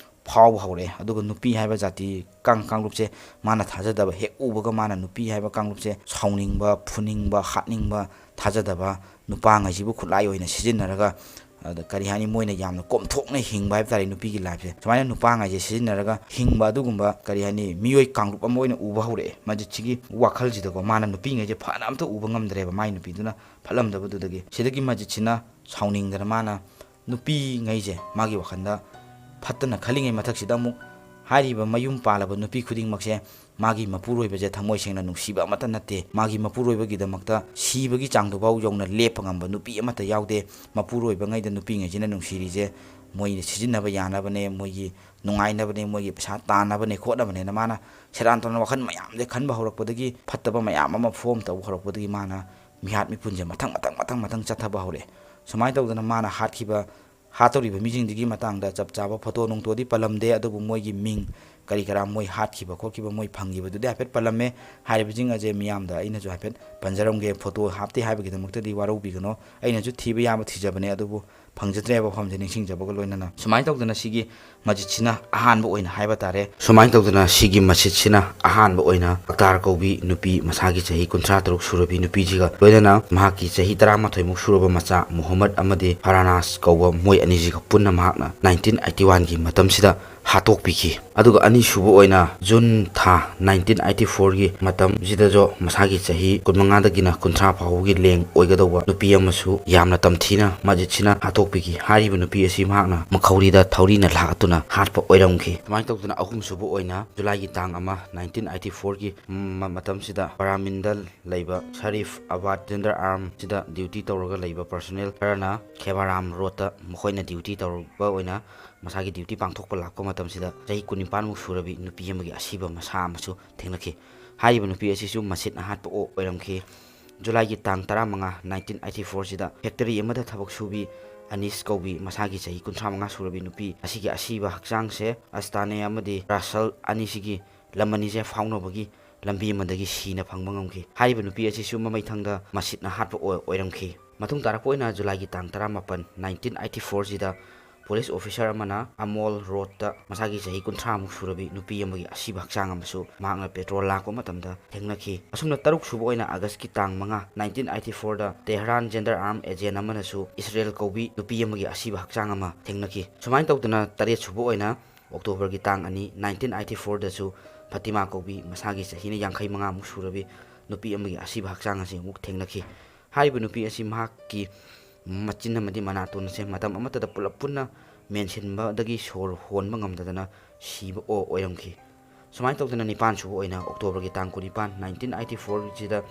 ꯐꯥꯎꯕ ꯍꯧꯔꯛꯑꯦ꯫ ꯑꯗꯨꯒ ꯅꯨꯄꯤ ꯍꯥꯏꯕ ꯖꯥꯇꯤ ꯀꯥꯡ-, ꯀꯥꯡꯂꯨꯞꯁꯦ ꯃꯥꯅ ꯊꯥꯖꯗꯕ, ꯍꯦꯛ ꯎꯕꯒ ꯃꯥꯅ ꯅꯨꯄꯤ ꯍꯥꯏꯕ ꯀꯥꯡꯂꯨꯞꯁꯦ ꯁꯥꯎꯅꯤꯡꯕ, ꯐꯨꯅꯤꯡꯕ, ꯍꯥꯠꯅꯤꯡꯕ, ꯊꯥꯖꯗꯕ, ꯅꯨꯄꯥꯉꯩꯁꯤꯕꯨ ꯈꯨꯠꯂꯥꯏ ꯑꯣꯏꯅ ꯁꯤꯖꯤꯟꯅꯔꯒ, ꯑꯗ ꯀꯔꯤ ꯍꯥꯏꯅꯤ, ꯃꯣꯏꯅ ꯌꯥꯝꯅ ꯀꯣꯝꯊꯣꯛꯅ ꯍꯤꯡꯕ ꯍꯥꯏꯕ ꯇꯥꯔꯦ, ꯅꯨꯄꯤꯒꯤ ꯂꯥꯏꯐꯁꯦ ꯁꯨꯃꯥꯏꯅ ꯅꯨꯄꯥꯉꯩꯁꯦ ꯁꯤꯖꯤꯟꯅꯔꯒ ꯍꯤꯡꯕ ꯑꯗꯨꯒꯨꯝꯕ, ꯀꯔꯤ ꯍꯥꯏꯅꯤ, ꯃꯤꯑꯣꯏ ꯀꯥꯡꯂꯨꯞ ꯑꯃ ꯑꯣꯏꯅ ꯎꯕ ꯍꯧꯔꯛꯑꯦ꯫ ꯃꯖꯤꯠꯁꯤꯒꯤ ꯋꯥꯈꯜꯁꯤꯗꯀꯣ, ꯃꯥꯅ ꯅꯨꯄꯤꯉꯩꯁꯦ ꯐꯅ ꯑꯝꯇ ꯎꯕ ꯉꯝꯗ꯭ꯔꯦꯕ, ꯃꯥꯏ ꯅꯨꯄꯤꯗꯨꯅ ꯐꯠꯂꯝꯗꯕꯗꯨꯗꯒꯤ꯫ ꯁꯤꯗꯒꯤ ꯃꯖꯤꯠꯁꯤꯅ ꯁꯥꯎꯅꯤꯡꯗꯅ ꯃꯥꯅ ꯅꯨꯄꯤꯉꯩꯁꯦ ꯃꯥꯒꯤ ꯋꯥꯈꯜꯗ ꯐꯠꯇꯅ ꯈꯜꯂꯤꯉꯩ ꯃꯊꯛꯁꯤꯗ ꯑꯃꯨꯛ ꯍꯥꯏꯔꯤꯕ ꯃꯌꯨꯝ ꯄꯥꯜꯂꯕ ꯅꯨꯄꯤ ꯈꯨꯗꯤꯡꯃꯛꯁꯦ ꯃꯥꯒꯤ ꯃꯄꯨꯔꯣꯏꯕꯁꯦ ꯊꯃꯣꯏ ꯁꯦꯡꯅ ꯅꯨꯡꯁꯤꯕ ꯑꯃꯠꯇ ꯅꯠꯇꯦ, ꯃꯥꯒꯤ ꯃꯄꯨꯔꯣꯏꯕꯒꯤꯗꯃꯛꯇ ꯁꯤꯕꯒꯤ ꯆꯥꯡꯗꯨꯐꯥꯎ ꯌꯧꯅ ꯂꯦꯞꯄ ꯉꯝꯕ ꯅꯨꯄꯤ ꯑꯃꯠꯇ ꯌꯥꯎꯗꯦ꯫ ꯃꯄꯨꯔꯣꯏꯕꯉꯩꯗ ꯅꯨꯄꯤꯉꯩꯁꯤꯅ ꯅꯨꯡꯁꯤꯔꯤꯁꯦ ꯃꯣꯏꯅ ꯁꯤꯖꯤꯟꯅꯕ ꯌꯥꯅꯕꯅꯦ, ꯃꯣꯏꯒꯤ ꯅꯨꯡꯉꯥꯏꯅꯕꯅꯦ, ꯃꯣꯏꯒꯤ ꯄꯩꯁꯥ ꯇꯥꯟꯅꯕꯅꯦ ꯈꯣꯠꯅꯕꯅꯦꯅ ꯃꯥꯅ ꯁꯦꯔꯥꯟ ꯇꯨꯔꯥꯟ ꯋꯥꯈꯜ ꯃꯌꯥꯝꯁꯦ ꯈꯟꯕ ꯍꯧꯔꯛꯄꯗꯒꯤ, ꯐꯠꯇꯕ ꯃꯌꯥꯝ ꯑꯃ ꯐꯣꯝ ꯇꯧꯕ ꯍꯧꯔꯛꯄꯗꯒꯤ ꯃꯥꯅ ꯃꯤꯍꯥꯠ ꯃꯤꯄꯨꯟꯁꯦ ꯃꯊꯪ ꯃꯊꯪ ꯃꯊꯪ ꯃꯊꯪ ꯆꯠꯊꯕ ꯍꯧꯔꯛꯑꯦ꯫ ꯁꯨꯃꯥꯏꯅ ꯇꯧꯗꯅ ꯃꯥꯅ ꯍꯥꯠꯈꯤꯕ, ꯍꯥꯠꯇꯧꯔꯤꯕ ꯃꯤꯁꯤꯡꯗꯨꯒꯤ ꯃꯇꯥꯡꯗ ꯆꯞ ꯆꯥꯕ ꯐꯣꯇꯣ ꯅꯨꯡꯇꯣꯗꯤ ꯄꯜꯂꯝꯗꯦ, ꯑꯗꯨꯕꯨ ꯃꯣꯏꯒꯤ ꯃꯤꯡ ꯀꯔꯤ ꯀꯔꯥ ꯃꯣꯏ ꯍꯥꯠꯈꯤꯕ ꯈꯣꯠꯈꯤꯕ ꯃꯣꯏ ꯐꯪꯈꯤꯕꯗꯨꯗꯤ ꯍꯥꯏꯐꯦꯠ ꯄꯜꯂꯝꯃꯦ꯫ ꯍꯥꯏꯔꯤꯕꯁꯤꯡ ꯑꯁꯦ ꯃꯤꯌꯥꯝꯗ ꯑꯩꯅꯁꯨ ꯍꯥꯏꯐꯦꯠ ꯄꯟꯖꯔꯝꯒꯦ, ꯐꯣꯇꯣ ꯍꯥꯞꯇꯦ ꯍꯥꯏꯕꯒꯤꯗꯃꯛꯇꯗꯤ ꯋꯥꯔꯧꯕꯤꯒꯅꯣ꯫ ꯑꯩꯅꯁꯨ ꯊꯤꯕ ꯌꯥꯕ ꯊꯤꯖꯕꯅꯦ, ꯑꯗꯨꯕꯨ ꯐꯪꯖꯗ꯭ꯔꯦ ꯍꯥꯏꯕ ꯋꯥꯐꯝꯁꯦ ꯅꯤꯡꯁꯤꯡꯖꯕꯒ ꯂꯣꯏꯅꯅ꯫ ꯁꯨꯃꯥꯏꯅ ꯇꯧꯗꯅ ꯁꯤꯒꯤ ꯃꯁꯖꯤꯠꯁꯤꯅ ꯑꯍꯥꯟꯕ ꯑꯣꯏꯅ ꯍꯥꯏꯕ ꯇꯥꯔꯦ꯫ ꯁꯨꯃꯥꯏꯅ ꯇꯧꯗꯅ ꯁꯤꯒꯤ ꯃꯁꯖꯤꯠꯁꯤꯅ ꯑꯍꯥꯟꯕ ꯑꯣꯏꯅ ꯑꯛꯇꯥꯔ ꯀꯧꯕꯤ ꯅꯨꯄꯤ, ꯃꯁꯥꯒꯤ ꯆꯍꯤ ꯀꯨꯟꯊ꯭ꯔꯥ ꯇꯔꯨꯛ ꯁꯨꯔꯕꯤ ꯅꯨꯄꯤꯁꯤꯒ ꯂꯣꯏꯅꯅ ꯃꯍꯥꯛꯀꯤ ꯆꯍꯤ ꯇꯔꯥꯃꯥꯊꯣꯏꯃꯨꯛ ꯁꯨꯔꯕ ꯃꯆꯥ ꯃꯨꯍꯝꯃꯗ ꯑꯃꯗꯤ ꯐꯔꯥꯅꯥꯁ ꯀꯧꯕ ꯃꯣꯏ ꯑꯅꯤꯁꯤꯒ ꯄꯨꯟꯅ ꯃꯍꯥꯛꯅ ꯅꯥꯏꯟꯇꯤꯟ ꯑꯩꯠꯇꯤ ꯋꯥꯟꯒꯤ ꯃꯇꯝꯁꯤꯗ ꯍꯥꯠꯇꯣꯛꯄꯤꯈꯤ꯫ ꯑꯗꯨꯒ ꯑꯅꯤꯁꯨꯕ ꯑꯣꯏꯅ ꯖꯨꯟ ꯊꯥ ꯅꯥꯏꯟꯇꯤꯟ ꯑꯩꯠꯇꯤ ꯐꯣꯔꯒꯤ ꯃꯇꯝꯁꯤꯗꯁꯨ ꯃꯁꯥꯒꯤ ꯆꯍꯤ ꯀꯨꯟꯃꯉꯥꯗꯒꯤꯅ ꯀꯨꯟꯊ꯭ꯔꯥ ꯐꯥꯎꯕꯒꯤ ꯂꯦꯡ ꯑꯣꯏꯒꯗꯧꯕ ꯅꯨꯄꯤ ꯑꯃꯁꯨ ꯌꯥꯝꯅ ꯇꯝꯊꯤꯅ ꯃꯁꯖꯤꯠꯁꯤꯅ ꯍꯥꯠꯇꯣꯛꯄꯤꯈꯤ꯫ ꯍꯥꯏꯔꯤꯕ ꯅꯨꯄꯤ ꯑꯁꯤ ꯃꯍꯥꯛꯅ ꯃꯈꯧꯔꯤꯗ ꯊꯧꯔꯤꯅ ꯂꯥꯛꯇꯨꯅ ꯍꯥꯠꯄ ꯑꯣꯏꯔꯝꯈꯤ꯫ ꯑꯗꯨꯃꯥꯏꯅ ꯇꯧꯗꯅ ꯑꯍꯨꯝꯁꯨꯕ ꯑꯣꯏꯅ ꯖꯨꯂꯥꯏꯒꯤ ꯇꯥꯡ ꯑꯃ ꯅꯥꯏꯟꯇꯤꯟ ꯑꯩꯠꯇꯤ ꯐꯣꯔꯒꯤ ꯃ-, ꯃꯇꯝꯁꯤꯗ ꯄꯔꯥꯃꯤꯟꯗ ꯂꯩꯕ ꯁꯔꯤꯐ ꯑꯕꯥꯗ ꯖꯦꯟꯗꯔ ꯑꯥꯔꯝꯁꯤꯗ ꯗ꯭ꯌꯨꯇꯤ ꯇꯧꯔꯒ ꯂꯩꯕ ꯄꯔꯁꯣꯅꯦꯜ ꯈꯔꯅ ꯈꯦꯕꯥꯔꯥꯝ ꯔꯣꯗꯇ ꯃꯈꯣꯏꯅ ꯗ꯭ꯌꯨꯇꯤ ꯇꯧꯔꯨꯕ ꯑꯣꯏꯅ ꯃꯁꯥꯒꯤ ꯗ꯭ꯌꯨꯇꯤ ꯄꯥꯡꯊꯣꯛꯄ ꯂꯥꯛꯄ ꯃꯇꯝꯁꯤꯗ ꯆꯍꯤ ꯀꯨꯟꯅꯤꯄꯥꯟꯃꯨꯛ ꯁꯨꯔꯕꯤ ꯅꯨꯄꯤ ꯑꯃꯒꯤ ꯑꯁꯤꯕ ꯃꯁꯥ ꯑꯃꯁꯨ ꯊꯦꯡꯅꯈꯤ꯫ ꯍꯥꯏꯔꯤꯕ ꯅꯨꯄꯤ ꯑꯁꯤꯁꯨ ꯃꯁꯖꯤꯠꯅ ꯍꯥꯠꯄ ꯑꯣ-, ꯑꯣꯏꯔꯝꯈꯤ꯫ ꯖꯨꯂꯥꯏꯒꯤ ꯇꯥꯡ ꯇꯔꯥꯃꯉꯥ, ꯅꯥꯏꯟꯇꯤꯟ ꯑꯩꯠꯇꯤ ꯐꯣꯔꯁꯤꯗ ꯐꯦꯛꯇꯔꯤ ꯑꯃꯗ ꯊꯕꯛ ꯁꯨꯕꯤ ꯑꯅꯤꯁ ꯀꯧꯕꯤ ꯃꯁꯥꯒꯤ ꯆꯍꯤ ꯀꯨꯟꯊ꯭ꯔꯥ ꯃꯉꯥ ꯁꯨꯔꯕꯤ ꯅꯨꯄꯤ ꯑꯁꯤꯒꯤ ꯑꯁꯤꯕ ꯍꯛꯆꯥꯡꯁꯦ ꯑꯁꯇꯥꯅꯦ ꯑꯃꯗꯤ ꯔꯥꯁꯜ ꯑꯅꯤꯁꯤꯒꯤ ꯂꯝ ꯑꯅꯤꯁꯦ ꯐꯥꯎꯅꯕꯒꯤ ꯂꯝꯕꯤ ꯑꯃꯗꯒꯤ ꯁꯤꯅ ꯐꯪꯕ ꯉꯝꯈꯤ꯫ ꯍꯥꯏꯔꯤꯕ ꯅꯨꯄꯤ ꯑꯁꯤꯁꯨ ꯃꯃꯩꯊꯪꯗ ꯃꯁꯖꯤꯠꯅ ꯍꯥꯠꯄ ꯑꯣꯏ-, ꯑꯣꯏꯔꯝꯈꯤ꯫ ꯃꯇꯨꯡ ꯇꯥꯔꯛꯄ ꯑꯣꯏꯅ ꯖꯨꯂꯥꯏꯒꯤ ꯇꯥꯡ ꯇꯔꯥꯃꯥꯄꯟ, ꯅꯥꯏꯟꯇꯤꯟ ꯑꯩꯠꯇꯤ ꯐꯣꯔꯁꯤꯗ ꯄꯨꯂꯤꯁ ꯑꯣꯐꯤꯁꯥꯔ ꯑꯃꯅ ꯑꯃꯣꯜ ꯔꯣꯗꯇ ꯃꯁꯥꯒꯤ ꯆꯍꯤ ꯀꯨꯟꯊ꯭ꯔꯥꯃꯨꯛ ꯁꯨꯔꯕꯤ ꯅꯨꯄꯤ ꯑꯃꯒꯤ ꯑꯁꯤꯕ ꯍꯛꯆꯥꯡ ꯑꯃꯁꯨ ꯃꯍꯥꯛꯅ ꯄꯦꯇ꯭ꯔꯣꯜ ꯂꯥꯛꯄ ꯃꯇꯝꯗ ꯊꯦꯡꯅꯈꯤ꯫ ꯑꯁꯨꯝꯅ ꯇꯔꯨꯛ ꯁꯨꯕ ꯑꯣꯏꯅ ꯑꯥꯒꯁꯀꯤ ꯇꯥꯡ ꯃꯉꯥ, nineteen eighty fourꯗ ꯇꯦꯍꯔꯥꯟ ꯖꯦꯟꯗꯔ ꯑꯥꯔꯝ ꯑꯦꯖꯦꯟ ꯑꯃꯅꯁꯨ ꯏꯁꯔꯦꯜ ꯀꯧꯕꯤ ꯅꯨꯄꯤ ꯑꯃꯒꯤ ꯑꯁꯤꯕ ꯍꯛꯆꯥꯡ ꯑꯃ ꯊꯦꯡꯅꯈꯤ꯫ ꯁꯨꯃꯥꯏꯅ ꯇꯧꯗꯅ ꯇꯔꯦꯠ ꯁꯨꯕ ꯑꯣꯏꯅ ꯑꯣꯛꯇꯣꯕꯔꯒꯤ ꯇꯥꯡ ꯑꯅꯤ, nineteen eighty fourꯗꯁꯨ ꯐꯥꯇꯤꯃꯥ ꯀꯧꯕꯤ ꯃꯁꯥꯒꯤ ꯆꯍꯤꯅ ꯌꯥꯡꯈꯩ ꯃꯉꯥꯃꯨꯛ ꯁꯨꯔꯕꯤ ꯅꯨꯄꯤ ꯑꯃꯒꯤ ꯑꯁꯤꯕ ꯍꯛꯆꯥꯡ ꯑꯁꯤ ꯑꯃꯨꯛ ꯊꯦꯡꯅꯈꯤ꯫ ꯍꯥꯏꯔꯤꯕ ꯅꯨꯄꯤ ꯑꯁꯤ ꯃꯍꯥꯛꯀꯤ ꯃꯆꯤꯟ ꯑꯃꯗꯤ ꯃꯅꯥꯇꯣꯟ ꯑꯁꯦ ꯃꯇꯝ ꯑꯃꯠꯇꯗ ꯄꯨꯂꯞ ꯄꯨꯟꯅ ꯃꯦꯟꯁꯤꯟꯕꯗꯒꯤ ꯁꯣꯔ ꯍꯣꯟꯕ ꯉꯝꯗꯗꯅ ꯁꯤꯕ ꯑꯣ-, ꯑꯣꯏꯔꯝꯈꯤ꯫ ꯁꯨꯃꯥꯏꯅ ꯇꯧꯗꯅ ꯅꯤꯄꯥꯟ ꯁꯨꯕ ꯑꯣꯏꯅ ꯑꯣꯛꯇꯣꯕꯔꯒꯤ ꯇꯥꯡ ꯀꯨꯟꯅꯤꯄꯥꯟ, nineteen eighty fourꯁꯤꯗ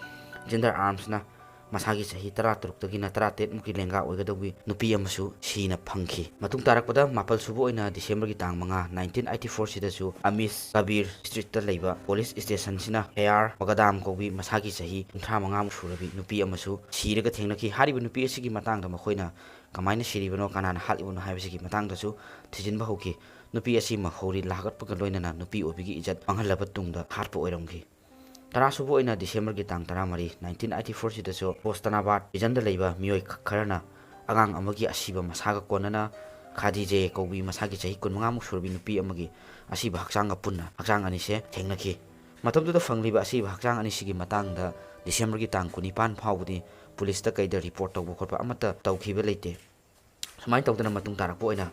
ꯖꯦꯟꯗꯔ ꯑꯥꯔꯝꯁꯅ ꯃꯁꯥꯒꯤ ꯆꯍꯤ ꯇꯔꯥꯇꯔꯨꯛꯇꯒꯤꯅ ꯇꯔꯥꯇꯔꯦꯠꯃꯨꯛꯀꯤ ꯂꯦꯡꯒꯥ ꯑꯣꯏꯒꯗꯧꯕꯤ ꯅꯨꯄꯤ ꯑꯃꯁꯨ ꯁꯤꯅ ꯐꯪꯈꯤ꯫ ꯃꯇꯨꯡ ꯇꯥꯔꯛꯄꯗ ꯃꯥꯄꯜ ꯁꯨꯕ ꯑꯣꯏꯅ ꯗꯤꯁꯦꯝꯕꯔꯒꯤ ꯇꯥꯡ ꯃꯉꯥ, nineteen eighty fourꯁꯤꯗꯁꯨ ꯑꯃꯤꯁ ꯀꯕꯤꯔ ꯁ꯭ꯇ꯭ꯔꯤꯠꯇ ꯂꯩꯕ ꯄꯨꯂꯤꯁ ꯁ꯭ꯇꯦꯁꯟꯁꯤꯅ ꯍꯦꯌꯥꯔ ꯕꯒꯗꯥꯝ ꯀꯧꯕꯤ ꯃꯁꯥꯒꯤ ꯆꯍꯤ ꯀꯨꯟꯊ꯭ꯔꯥ ꯃꯉꯥꯃꯨꯛ ꯁꯨꯔꯕꯤ ꯅꯨꯄꯤ ꯑꯃꯁꯨ ꯁꯤꯔꯒ ꯊꯦꯡꯅꯈꯤ꯫ ꯍꯥꯏꯔꯤꯕ ꯅꯨꯄꯤ ꯑꯁꯤꯒꯤ ꯃꯇꯥꯡꯗ ꯃꯈꯣꯏꯅ ꯀꯃꯥꯏꯅ ꯁꯤꯔꯤꯕꯅꯣ, ꯀꯅꯥꯅ ꯍꯥꯠꯂꯤꯕꯅꯣ ꯍꯥꯏꯕꯁꯤꯒꯤ ꯃꯇꯥꯡꯗꯁꯨ ꯊꯤꯖꯤꯟꯕ ꯍꯧꯈꯤ꯫ ꯅꯨꯄꯤ ꯑꯁꯤ ꯃꯈꯧꯔꯤ ꯂꯥꯛꯂꯛꯄꯒ ꯂꯣꯏꯅꯅ ꯅꯨꯄꯤ ꯑꯣꯏꯕꯤꯒꯤ ꯏꯖꯠ ꯃꯥꯡꯍꯜꯂꯕ ꯇꯨꯡꯗ ꯍꯥꯠꯄ ꯑꯣꯏꯔꯝꯈꯤ꯫ ꯇꯔꯥ ꯁꯨꯕ ꯑꯣꯏꯅ ꯗꯤꯁꯦꯝꯕꯔꯒꯤ ꯇꯥꯡ ꯇꯔꯥꯃꯔꯤ, nineteen eighty fourꯁꯤꯗꯁꯨ ꯍꯣꯁꯇꯅꯥꯕꯥꯗ ꯔꯤꯖꯟꯗ ꯂꯩꯕ ꯃꯤꯑꯣꯏ ꯈ-, ꯈꯔꯅ ꯑꯉꯥꯡ ꯑꯃꯒꯤ ꯑꯁꯤꯕ ꯃꯁꯥꯒ ꯀꯣꯟꯅꯅ ꯈꯥꯗꯤꯖꯦ ꯀꯧꯕꯤ ꯃꯁꯥꯒꯤ ꯆꯍꯤ ꯀꯨꯟꯃꯉꯥꯃꯨꯛ ꯁꯨꯔꯕꯤ ꯅꯨꯄꯤ ꯑꯃꯒꯤ ꯑꯁꯤꯕ ꯍꯛꯆꯥꯡꯒ ꯄꯨꯟꯅ ꯍꯛꯆꯥꯡ ꯑꯅꯤꯁꯦ ꯊꯦꯡꯅꯈꯤ꯫ ꯃꯇꯝꯗꯨꯗ ꯐꯪꯂꯤꯕ ꯑꯁꯤꯕ ꯍꯛꯆꯥꯡ ꯑꯅꯤꯁꯤꯒꯤ ꯃꯇꯥꯡꯗ ꯗꯤꯁꯦꯝꯕꯔꯒꯤ ꯇꯥꯡ ꯀꯨꯟꯅꯤꯄꯥꯟ ꯐꯥꯎꯕꯗꯤ ꯄꯨꯂꯤꯁꯇ ꯀꯩꯗ ꯔꯤꯄꯣꯔꯠ ꯇꯧꯕ ꯈꯣꯠꯄ ꯑꯃꯠꯇ ꯇꯧꯈꯤꯕ ꯂꯩꯇꯦ꯫ ꯁꯨꯃꯥꯏꯅ ꯇꯧꯗꯅ ꯃꯇꯨꯡ ꯇꯥꯔꯛꯄ ꯑꯣꯏꯅ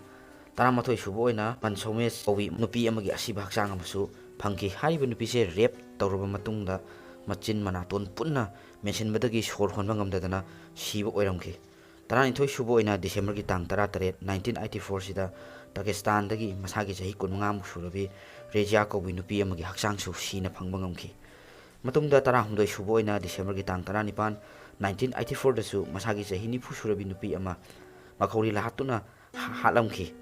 ꯇꯔꯥꯃꯥꯊꯣꯏ ꯁꯨꯕ ꯑꯣꯏꯅ ꯃꯟꯁꯣꯃꯦꯁ ꯀꯧꯕꯤ ꯅꯨꯄꯤ ꯑꯃꯒꯤ ꯑꯁꯤꯕ ꯍꯛꯆꯥꯡ ꯑꯃꯁꯨ ꯐꯪꯈꯤ꯫ ꯍꯥꯏꯔꯤꯕ ꯅꯨꯄꯤꯁꯦ ꯔꯦꯞ ꯇꯧꯔꯕ ꯃꯇꯨꯡꯗ ꯃꯆꯤꯟ ꯃꯅꯥꯇꯣꯟ ꯄꯨꯟꯅ ꯃꯦꯟꯁꯤꯟꯕꯗꯒꯤ ꯁꯣꯔ ꯍꯣꯟꯕ ꯉꯝꯗꯗꯅ ꯁꯤꯕ ꯑꯣꯏꯔꯝꯈꯤ꯫ ꯇꯔꯥꯅꯤꯊꯣꯏ ꯁꯨꯕ ꯑꯣꯏꯅ ꯗꯤꯁꯦꯝꯕꯔꯒꯤ ꯇꯥꯡ ꯇꯔꯥꯇꯔꯦꯠ, nineteen eighty fourꯁꯤꯗ ꯇꯥꯀꯤꯁꯇꯥꯟꯗꯒꯤ ꯃꯁꯥꯒꯤ ꯆꯍꯤ ꯀꯨꯟꯃꯉꯥꯃꯨꯛ ꯁꯨꯔꯕꯤ ꯔꯦꯖꯤꯌꯥ ꯀꯧꯕꯤ ꯅꯨꯄꯤ ꯑꯃꯒꯤ ꯍꯛꯆꯥꯡꯁꯨ ꯁꯤꯅ ꯐꯪꯕ ꯉꯝꯈꯤ꯫ ꯃꯇꯨꯡꯗ ꯇꯔꯥꯍꯨꯝꯗꯣꯏ ꯁꯨꯕ ꯑꯣꯏꯅ ꯗꯤꯁꯦꯝꯕꯔꯒꯤ ꯇꯥꯡ ꯇꯔꯥꯅꯤꯄꯥꯟ, nineteen eighty fourꯗꯁꯨ ꯃꯁꯥꯒꯤ ꯆꯍꯤ ꯅꯤꯐꯨ ꯁꯨꯔꯕꯤ ꯅꯨꯄꯤ ꯑꯃ ꯃꯈꯧꯔꯤ ꯂꯥꯛꯇꯨꯅ ꯍꯥ-, ꯍꯥꯠꯂꯝꯈꯤ꯫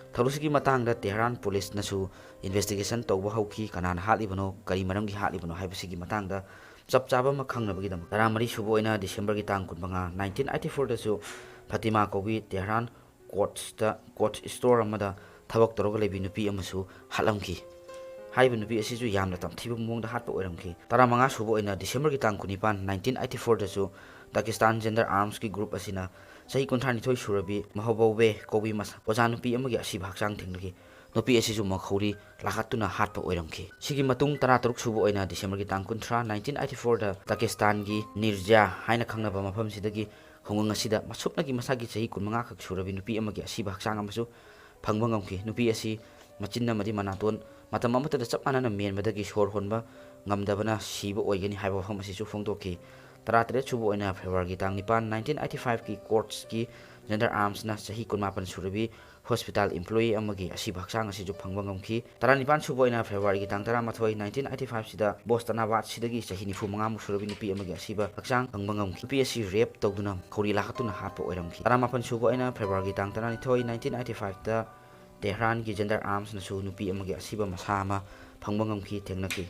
ꯊꯧꯗꯣꯛꯁꯤꯒꯤ ꯃꯇꯥꯡꯗ ꯇꯦꯍꯔꯥꯟ ꯄꯨꯂꯤꯁꯅꯁꯨ ꯏꯟꯚꯦꯁꯇꯤꯒꯦꯁꯟ ꯇꯧꯕ ꯍꯧꯈꯤ꯫ ꯀꯅꯥꯅ ꯍꯥꯠꯂꯤꯕꯅꯣ, ꯀꯔꯤ ꯃꯔꯝꯒꯤ ꯍꯥꯠꯂꯤꯕꯅꯣ ꯍꯥꯏꯕꯁꯤꯒꯤ ꯃꯇꯥꯡꯗ ꯆꯞ ꯆꯥꯕ ꯑꯃ ꯈꯪꯅꯕꯒꯤꯗꯃꯛ ꯇꯔꯥꯃꯔꯤ ꯁꯨꯕ ꯑꯣꯏꯅ ꯗꯤꯁꯦꯝꯕꯔꯒꯤ ꯇꯥꯡ ꯀꯨꯟꯃꯉꯥ, nineteen eighty fourꯗꯁꯨ ꯐꯥꯇꯤꯃꯥ ꯀꯧꯕꯤ ꯇꯦꯍꯔꯥꯟ ꯀꯣꯠꯁꯇ, ꯀꯣꯠꯁ ꯁ꯭ꯇꯣꯔ ꯑꯃꯗ ꯊꯕꯛ ꯇꯧꯔꯒ ꯂꯩꯕꯤ ꯅꯨꯄꯤ ꯑꯃꯁꯨ ꯍꯥꯠꯂꯝꯈꯤ꯫ ꯍꯥꯏꯔꯤꯕ ꯅꯨꯄꯤ ꯑꯁꯤꯁꯨ ꯌꯥꯝꯅ ꯇꯝꯊꯤꯕ ꯃꯑꯣꯡꯗ ꯍꯥꯠꯄ ꯑꯣꯏꯔꯝꯈꯤ꯫ ꯇꯔꯥꯃꯉꯥ ꯁꯨꯕ ꯑꯣꯏꯅ ꯗꯤꯁꯦꯝꯕꯔꯒꯤ ꯇꯥꯡ ꯀꯨꯟꯅꯤꯄꯥꯟ, nineteen eighty fourꯗꯁꯨ ꯇꯥꯀꯤꯁꯇꯥꯟ ꯖꯦꯟꯗꯔ ꯑꯥꯔꯝꯁꯀꯤ ꯒ꯭ꯔꯨꯞ ꯑꯁꯤꯅ ꯆꯍꯤ ꯀꯨꯟꯊ꯭ꯔꯥ ꯅꯤꯊꯣꯏ ꯁꯨꯔꯕꯤ ꯃꯍꯣꯕꯧꯕꯦ ꯀꯧꯕꯤ ꯃꯁ-, ꯑꯣꯖꯥ ꯅꯨꯄꯤ ꯑꯃꯒꯤ ꯑꯁꯤꯕ ꯍꯛꯆꯥꯡ ꯊꯦꯡꯅꯈꯤ꯫ ꯅꯨꯄꯤ ꯑꯁꯤꯁꯨ ꯃꯈꯧꯔꯤ ꯂꯥꯈꯠꯇꯨꯅ ꯍꯥꯠꯄ ꯑꯣꯏꯔꯝꯈꯤ꯫ ꯁꯤꯒꯤ ꯃꯇꯨꯡ ꯇꯔꯥ ꯇꯔꯨꯛ ꯁꯨꯕ ꯑꯣꯏꯅ ꯗꯤꯁꯦꯝꯕꯔꯒꯤ ꯇꯥꯡ ꯀꯨꯟꯊ꯭ꯔꯥ, nineteen eighty fourꯗ ꯇꯥꯀꯤꯁꯇꯥꯟꯒꯤ ꯅꯤꯔꯖ꯭ꯌꯥ ꯍꯥꯏꯅ ꯈꯪꯅꯕ ꯃꯐꯝꯁꯤꯗꯒꯤ ꯈꯨꯡꯒꯪ ꯑꯁꯤꯗ ꯃꯁꯨꯞꯅꯒꯤ ꯃꯁꯥꯒꯤ ꯆꯍꯤ ꯀꯨꯟꯃꯉꯥ ꯈꯛ ꯁꯨꯔꯕꯤ ꯅꯨꯄꯤ ꯑꯃꯒꯤ ꯑꯁꯤꯕ ꯍꯛꯆꯥꯡ ꯑꯃꯁꯨ ꯐꯪꯕ ꯉꯝꯈꯤ꯫ ꯅꯨꯄꯤ ꯑꯁꯤ ꯃꯆꯤꯟ ꯑꯃꯗꯤ ꯃꯅꯥꯇꯣꯟ ꯃꯇꯝ ꯑꯃꯠꯇꯗ ꯆꯞ ꯃꯥꯟꯅꯅ ꯃꯦꯟꯕꯗꯒꯤ ꯁꯣꯔ ꯍꯣꯟꯕ ꯉꯝꯗꯕꯅ ꯁꯤꯕ ꯑꯣꯏꯒꯅꯤ ꯍꯥꯏꯕ ꯋꯥꯐꯝ ꯑꯁꯤꯁꯨ ꯐꯣꯡꯗꯣꯛꯈꯤ꯫ ꯇꯔꯥ ꯇꯔꯦꯠ ꯁꯨꯕ ꯑꯣꯏꯅ ꯐꯦꯕ꯭ꯔꯨꯋꯥꯔꯤꯒꯤ ꯇꯥꯡ ꯅꯤꯄꯥꯟ, nineteen eighty fiveꯀꯤ ꯀꯣꯔꯠꯁꯀꯤ ꯖꯦꯟꯗꯔ ꯑꯥꯔꯝꯁꯅ ꯆꯍꯤ ꯀꯨꯟꯃꯥꯄꯟ ꯁꯨꯔꯕꯤ ꯍꯣꯁꯄꯤꯇꯥꯜ ꯏꯝꯄ꯭ꯂꯣꯌꯤ ꯑꯃꯒꯤ ꯑꯁꯤꯕ ꯍꯛꯆꯥꯡ ꯑꯁꯤꯁꯨ ꯐꯪꯕ ꯉꯝꯈꯤ꯫ ꯇꯔꯥꯅꯤꯄꯥꯟ ꯁꯨꯕ ꯑꯣꯏꯅ ꯐꯦꯕ꯭ꯔꯨꯋꯥꯔꯤꯒꯤ ꯇꯥꯡ ꯇꯔꯥꯃꯥꯊꯣꯏ, nineteen eighty fiveꯁꯤꯗ ꯕꯣꯁꯇꯅꯥꯕꯥꯗꯁꯤꯗꯒꯤ ꯆꯍꯤ ꯅꯤꯐꯨ ꯃꯉꯥꯃꯨꯛ ꯁꯨꯔꯕꯤ ꯅꯨꯄꯤ ꯑꯃꯒꯤ ꯑꯁꯤꯕ ꯍꯛꯆꯥꯡ ꯐꯪꯕ ꯉꯝꯈꯤ꯫ ꯅꯨꯄꯤ ꯑꯁꯤ ꯔꯦꯞ ꯇꯧꯗꯨꯅ ꯈꯧꯔꯤ ꯂꯥꯈꯠꯇꯨꯅ ꯍꯥꯠꯄ ꯑꯣꯏꯔꯝꯈꯤ꯫ ꯇꯔꯥꯃꯥꯄꯟ ꯁꯨꯕ ꯑꯣꯏꯅ ꯐꯦꯕ꯭ꯔꯨꯋꯥꯔꯤꯒꯤ ꯇꯥꯡ ꯇꯔꯥꯅꯤꯊꯣꯏ, nineteen eighty fiveꯇ ꯇꯦꯍ꯭ꯔꯥꯟꯒꯤ ꯖꯦꯟꯗꯔ ꯑꯥꯔꯝꯁꯅꯁꯨ ꯅꯨꯄꯤ ꯑꯃꯒꯤ ꯑꯁꯤꯕ ꯃꯁꯥ ꯑꯃ ꯐꯪꯕ ꯉꯝꯈꯤ, ꯊꯦꯡꯅꯈꯤ꯫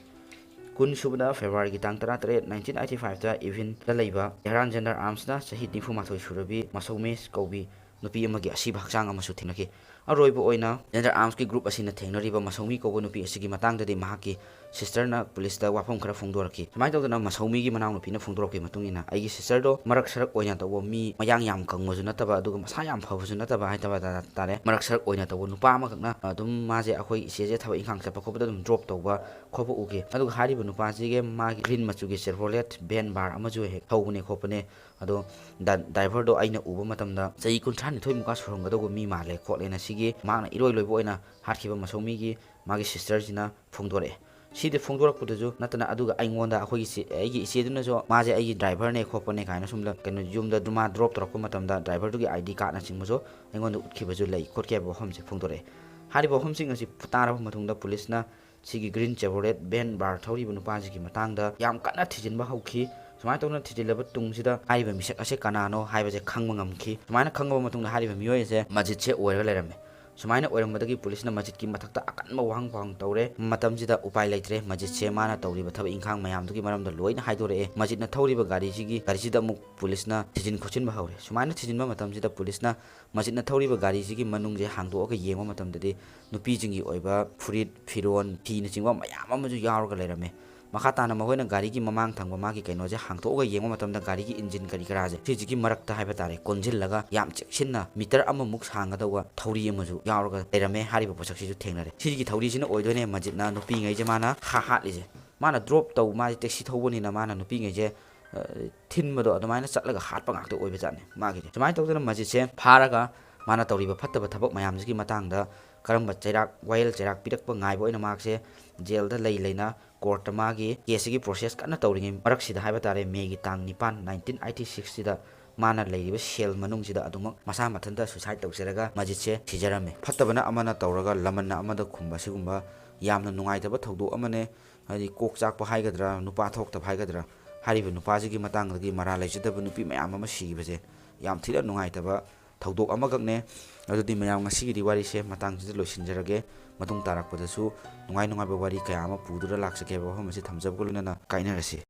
ꯀꯨꯟ ꯁꯨꯕꯗ ꯐꯦꯕ꯭ꯔꯨꯋꯥꯔꯤꯒꯤ ꯇꯥꯡ ꯇꯔꯥꯇꯔꯦꯠ, nineteen eighty fiveꯇ ꯏꯚꯤꯟꯗ ꯂꯩꯕ ꯇꯦꯍ꯭ꯔꯥꯟ ꯖꯦꯟꯗꯔ ꯑꯥꯔꯝꯁꯅ ꯆꯍꯤ ꯅꯤꯐꯨ ꯃꯥꯊꯣꯏ ꯁꯨꯔꯕꯤ ꯃꯁꯧꯃꯦꯁ ꯀꯧꯕꯤ ꯅꯨꯄꯤ ꯑꯃꯒꯤ ꯑꯁꯤꯕ ꯍꯛꯆꯥꯡ ꯑꯃꯁꯨ ꯊꯦꯡꯅꯈꯤ꯫ ꯑꯔꯣꯏꯕ ꯑꯣꯏꯅ ꯖꯦꯟꯗꯔ ꯑꯥꯔꯝꯁꯀꯤ ꯒ꯭ꯔꯨꯞ ꯑꯁꯤꯅ ꯊꯦꯡꯅꯔꯤꯕ ꯃꯁꯧꯃꯤ ꯀꯧꯕ ꯅꯨꯄꯤ ꯑꯁꯤꯒꯤ ꯃꯇꯥꯡꯗꯗꯤ ꯃꯍꯥꯛꯀꯤ ꯁꯤꯁꯇꯔꯅ ꯄꯨꯂꯤꯁꯇ ꯋꯥꯐꯝ ꯈꯔ ꯐꯣꯡꯗꯣꯔꯛꯈꯤ꯫ ꯁꯨꯃꯥꯏꯅ ꯇꯧꯗꯅ ꯃꯁꯧꯃꯤꯒꯤ ꯃꯅꯥꯎꯅꯨꯄꯤꯅ ꯐꯣꯡꯗꯣꯔꯛꯄꯒꯤ ꯃꯇꯨꯡ ꯏꯟꯅ, ꯑꯩꯒꯤ ꯁꯤꯁꯇꯔꯗꯣ ꯃꯔꯛ ꯁꯔꯛ ꯑꯣꯏꯅ ꯇꯧꯕ ꯃꯤ, ꯃꯌꯥꯡ ꯌꯥꯝ ꯀꯪꯕꯁꯨ ꯅꯠꯇꯕ, ꯑꯗꯨꯒ ꯃꯁꯥ ꯌꯥꯝ ꯐꯕꯁꯨ ꯅꯠꯇꯕ ꯍꯥꯏꯇꯥꯕ ꯇꯥꯔꯦ, ꯃꯔꯛ ꯁꯔꯛ ꯑꯣꯏꯅ ꯇꯧꯕ ꯅꯨꯄꯥ ꯑꯃꯈꯛꯅ ꯑꯗꯨꯝ ꯃꯥꯁꯦ ꯑꯩꯈꯣꯏ ꯏꯆꯦꯁꯦ ꯊꯕꯛ ꯏꯪꯈꯥꯡ ꯆꯠꯄ ꯈꯣꯠꯄꯗ ꯑꯗꯨꯝ ꯗ꯭ꯔꯣꯞ ꯇꯧꯕ ꯈꯣꯠꯄ ꯎꯈꯤ꯫ ꯑꯗꯨꯒ ꯍꯥꯏꯔꯤꯕ ꯅꯨꯄꯥꯁꯤꯒꯤ ꯃꯥꯒꯤ ꯒ꯭ꯔꯤꯟ ꯃꯆꯨꯒꯤ ꯆꯦꯚ꯭ꯔꯣꯂꯦꯠ ꯚꯦꯟ ꯕꯥꯔ ꯑꯃꯁꯨ ꯍꯦꯛ ꯊꯧꯕꯅꯦ ꯈꯣꯠꯄꯅꯦ꯫ ꯑꯗꯣ ꯗ-, ꯗ꯭ꯔꯥꯏꯚꯔꯗꯣ ꯑꯩꯅ ꯎꯕ ꯃꯇꯝꯗ ꯆꯍꯤ ꯀꯨꯟꯊ꯭ꯔꯥ ꯅꯤꯊꯣꯏꯃꯨꯛꯀ ꯁꯨꯔꯝꯒꯗꯧꯕ ꯃꯤ ꯃꯥꯜꯂꯦ ꯈꯣꯠꯂꯦꯅ ꯁꯤꯒꯤ ꯃꯍꯥꯛꯅ ꯏꯔꯣꯏ ꯂꯣꯏꯕ ꯑꯣꯏꯅ ꯍꯥꯠꯈꯤꯕ ꯃꯁꯧꯃꯤꯒꯤ ꯃꯥꯒꯤ ꯁꯤꯁꯇꯔꯁꯤꯅ ꯐꯣꯡꯗꯣꯔꯛꯑꯦ꯫ ꯁꯤꯗꯤ ꯐꯣꯡꯗꯣꯔꯛꯄꯗꯁꯨ ꯅꯠꯇꯅ, ꯑꯗꯨꯒ ꯑꯩꯉꯣꯟꯗ ꯑꯩꯈꯣꯏꯒꯤ ꯆꯦ-, ꯑꯩꯒꯤ ꯏꯆꯦꯗꯨꯅꯁꯨ ꯃꯥꯁꯦ ꯑꯩꯒꯤ ꯗ꯭ꯔꯥꯏꯚꯔꯅꯦ ꯈꯣꯠꯄꯅꯦ ꯀꯥꯏꯅ ꯁꯨꯝ ꯂ-, ꯀꯩꯅꯣ, ꯌꯨꯝꯗ ꯗꯨ-, ꯃꯥ ꯗ꯭ꯔꯣꯞ ꯇꯧꯔꯛꯄ ꯃꯇꯝꯗ ꯗ꯭ꯔꯥꯏꯚꯔꯗꯨꯒꯤ ID cardꯅꯆꯤꯡꯕꯁꯨ ꯑꯩꯉꯣꯟꯗ ꯎꯠꯈꯤꯕꯁꯨ ꯂꯩ ꯈꯣꯠꯀꯦ ꯍꯥꯏꯕ ꯋꯥꯐꯝꯁꯦ ꯐꯣꯡꯗꯣꯔꯛꯑꯦ꯫ ꯍꯥꯏꯔꯤꯕ ꯋꯥꯐꯝꯁꯤꯡ ꯑꯁꯤ ꯇꯥꯔꯕ ꯃꯇꯨꯡꯗ ꯄꯨꯂꯤꯁꯅ ꯁꯤꯒꯤ ꯒ꯭ꯔꯤꯟ ꯆꯦꯚ꯭ꯔꯣꯂꯦꯠ ꯚꯦꯟ ꯕꯥꯔ ꯊꯧꯔꯤꯕ ꯅꯨꯄꯥꯁꯤꯒꯤ ꯃꯇꯥꯡꯗ ꯌꯥꯝ ꯀꯟꯅ ꯊꯤꯖꯤꯟꯕ ꯍꯧꯈꯤ꯫ ꯁꯨꯃꯥꯏꯅ ꯇꯧꯅ ꯊꯤꯖꯤꯜꯂꯕ ꯇꯨꯡꯁꯤꯗ ꯍꯥꯏꯔꯤꯕ ꯃꯤꯁꯛ ꯑꯁꯦ ꯀꯅꯥꯅꯣ ꯍꯥꯏꯕꯁꯦ ꯈꯪꯕ ꯉꯝꯈꯤ꯫ ꯁꯨꯃꯥꯏꯅ ꯈꯪꯉꯕ ꯃꯇꯨꯡꯗ ꯍꯥꯏꯔꯤꯕ ꯃꯤꯑꯣꯏ ꯑꯁꯦ ꯃꯁꯖꯤꯠꯁꯦ ꯑꯣꯏꯔꯒ ꯂꯩꯔꯝꯃꯦ꯫ ꯁꯨꯃꯥꯏꯅ ꯑꯣꯏꯔꯝꯕꯗꯒꯤ ꯄꯨꯂꯤꯁꯅ ꯃꯁꯖꯤꯠꯀꯤ ꯃꯊꯛꯇ ꯑꯀꯟꯕ ꯋꯥꯍꯪ ꯄꯥꯎꯍꯪ ꯇꯧꯔꯦ꯫ ꯃꯇꯝꯁꯤꯗ ꯎꯄꯥꯏ ꯂꯩꯇ꯭ꯔꯦ꯫ ꯃꯁꯖꯤꯠꯁꯦ ꯃꯥꯅ ꯇꯧꯔꯤꯕ ꯊꯕꯛ ꯏꯪꯈꯥꯡ ꯃꯌꯥꯝꯗꯨꯒꯤ ꯃꯔꯝꯗ ꯂꯣꯏꯅ ꯍꯥꯏꯗꯣꯔꯛꯑꯦ꯫ ꯃꯁꯖꯤꯠꯅ ꯊꯧꯔꯤꯕ ꯒꯥꯔꯤꯁꯤꯒꯤ, ꯒꯥꯔꯤꯁꯤꯗ ꯑꯃꯨꯛ ꯄꯨꯂꯤꯁꯅ ꯊꯤꯖꯤꯟ ꯈꯣꯠꯆꯤꯟꯕ ꯍꯧꯔꯦ꯫ ꯁꯨꯃꯥꯏꯅ ꯊꯤꯖꯤꯟꯕ ꯃꯇꯝꯁꯤꯗ ꯄꯨꯂꯤꯁꯅ ꯃꯁꯖꯤꯠꯅ ꯊꯧꯔꯤꯕ ꯒꯥꯔꯤꯁꯤꯒꯤ ꯃꯅꯨꯡꯁꯦ ꯍꯥꯡꯗꯣꯛꯑꯒ ꯌꯦꯡꯕ ꯃꯇꯝꯗꯗꯤ ꯅꯨꯄꯤꯁꯤꯡꯒꯤ ꯑꯣꯏꯕ ꯐꯨꯔꯤꯠ, ꯐꯤꯔꯣꯟ, ꯐꯤꯅꯆꯤꯡꯕ ꯃꯌꯥꯝ ꯑꯃꯁꯨ ꯌꯥꯎꯔꯒ ꯂꯩꯔꯝꯃꯦ꯫ ꯃꯈꯥ ꯇꯥꯅ ꯃꯈꯣꯏꯅ ꯒꯥꯔꯤꯒꯤ ꯃꯃꯥꯡ ꯊꯪꯕ ꯃꯥꯒꯤ ꯀꯩꯅꯣꯁꯦ ꯍꯥꯡꯇꯣꯛꯑꯒ ꯌꯦꯡꯕ ꯃꯇꯝꯗ ꯒꯥꯔꯤꯒꯤ ꯏꯟꯖꯤꯟ ꯀꯔꯤ ꯀꯔꯥꯁꯦ ꯁꯤꯁꯤꯒꯤ ꯃꯔꯛꯇ ꯍꯥꯏꯕ ꯇꯥꯔꯦ ꯀꯣꯟꯁꯤꯜꯂꯒ ꯌꯥꯝ ꯆꯦꯛꯁꯤꯟꯅ ꯃꯤꯇꯔ ꯑꯃꯃꯨꯛ ꯁꯥꯡꯒꯗꯧꯕ ꯊꯧꯔꯤ ꯑꯃꯁꯨ ꯌꯥꯎꯔꯒ ꯂꯩꯔꯝꯃꯦ꯫ ꯍꯥꯏꯔꯤꯕ ꯄꯣꯠꯁꯛꯁꯤꯁꯨ ꯊꯦꯡꯅꯔꯦ꯫ ꯁꯤꯒꯤ ꯊꯧꯔꯤꯁꯤꯅ ꯑꯣꯏꯗꯣꯏꯅꯦ ꯃꯁꯖꯤꯗꯅ ꯅꯨꯄꯤꯉꯩꯁꯦ ꯃꯥꯅ ꯍꯥ ꯍꯥꯠꯂꯤꯁꯦ꯫ ꯃꯥꯅ ꯗ꯭ꯔꯣꯞ ꯇꯧ ꯃꯥꯁꯦ ꯇꯦꯛꯁꯤ ꯊꯧꯕꯅꯤꯅ ꯃꯥꯅ ꯅꯨꯄꯤꯉꯩꯁꯦ ꯑ, ꯊꯤꯟꯕꯗꯣ ꯑꯗꯨꯃꯥꯏꯅ ꯆꯠꯂꯒ ꯍꯥꯠꯄ ꯉꯥꯛꯇ ꯑꯣꯏꯕ ꯖꯥꯠꯅꯦ ꯃꯥꯒꯤꯗꯤ꯫ ꯁꯨꯃꯥꯏꯅ ꯇꯧꯗꯅ ꯃꯁꯖꯤꯠꯁꯦ ꯐꯥꯔꯒ ꯃꯥꯅ ꯇꯧꯔꯤꯕ ꯐꯠꯇꯕ ꯊꯕꯛ ꯃꯌꯥꯝꯁꯤꯒꯤ ꯃꯇꯥꯡꯗ ꯀꯔꯝꯕ ꯆꯩꯔꯥꯛ, ꯋꯥꯌꯦꯜ ꯆꯩꯔꯥꯛ ꯄꯤꯔꯛꯄ ꯉꯥꯏꯕ ꯑꯣꯏꯅ ꯃꯍꯥꯛꯁꯦ ꯖꯦꯜꯗ ꯂꯩ ꯂꯩꯅ ꯀꯣꯔꯠꯇ ꯃꯥꯒꯤ ꯀꯦꯁꯁꯤꯒꯤ ꯄ꯭ꯔꯣꯁꯦꯁ ꯀꯟꯅ ꯇꯧꯔꯤꯉꯩ ꯃꯔꯛꯁꯤꯗ ꯍꯥꯏꯕ ꯇꯥꯔꯦ, ꯃꯦꯒꯤ ꯇꯥꯡ ꯅꯤꯄꯥꯟ, ꯅꯥꯏꯟꯇꯤꯟ ꯑꯥꯏꯇꯤ ꯁꯤꯛꯁꯁꯤꯗ ꯃꯥꯅ ꯂꯩꯔꯤꯕ ꯁꯦꯜ ꯃꯅꯨꯡꯁꯤꯗ ꯑꯗꯨꯃꯛ ꯃꯁꯥ ꯃꯊꯟꯇ ꯁꯨꯁꯥꯏꯠ ꯇꯧꯖꯔꯒ ꯃꯁꯖꯤꯠꯁꯦ ꯁꯤꯖꯔꯝꯃꯦ꯫ ꯐꯠꯇꯕꯅ ꯑꯃꯅ ꯇꯧꯔꯒ ꯂꯃꯟꯅ ꯑꯃꯗ ꯈꯨꯝꯕ ꯑꯁꯤꯒꯨꯝꯕ ꯌꯥꯝꯅ ꯅꯨꯡꯉꯥꯏꯇꯕ ꯊꯧꯗꯣꯛ ꯑꯃꯅꯦ꯫ ꯍꯥꯏꯗꯤ ꯀꯣꯛ ꯆꯥꯛꯄ ꯍꯥꯏꯒꯗ꯭ꯔꯥ, ꯅꯨꯄꯥ ꯊꯣꯛꯇꯕ ꯍꯥꯏꯒꯗ꯭ꯔꯥ, ꯍꯥꯏꯔꯤꯕ ꯅꯨꯄꯥꯁꯤꯒꯤ ꯃꯇꯥꯡꯗꯒꯤ ꯃꯔꯥꯜ ꯂꯩꯖꯗꯕ ꯅꯨꯄꯤ ꯃꯌꯥꯝ ꯑꯃ ꯁꯤꯈꯤꯕꯁꯦ ꯌꯥꯝ ꯊꯤꯅ ꯅꯨꯡꯉꯥꯏꯇꯕ ꯊꯧꯗꯣꯛ ꯑꯃꯈꯛꯅꯦ꯫ ꯑꯗꯨꯗꯤ ꯃꯌꯥꯝ, ꯉꯁꯤꯒꯤꯗꯤ ꯋꯥꯔꯤꯁꯦ ꯃꯇꯥꯡꯁꯤꯗ ꯂꯣꯏꯁꯤꯟꯖꯔꯒꯦ꯫ ꯃꯇꯨꯡ ꯇꯥꯔꯛꯄꯗꯁꯨ ꯅꯨꯡꯉꯥꯏ ꯅꯨꯡꯉꯥꯏꯕ ꯋꯥꯔꯤ ꯀꯌꯥ ꯑꯃ ꯄꯨꯗꯨꯅ ꯂꯥꯛꯆꯒꯦ ꯍꯥꯏꯕ ꯋꯥꯐꯝ ꯑꯁꯤ ꯊꯝꯖꯕꯒ ꯂꯣꯏꯅꯅ ꯀꯥꯏꯅꯔꯁꯤ꯫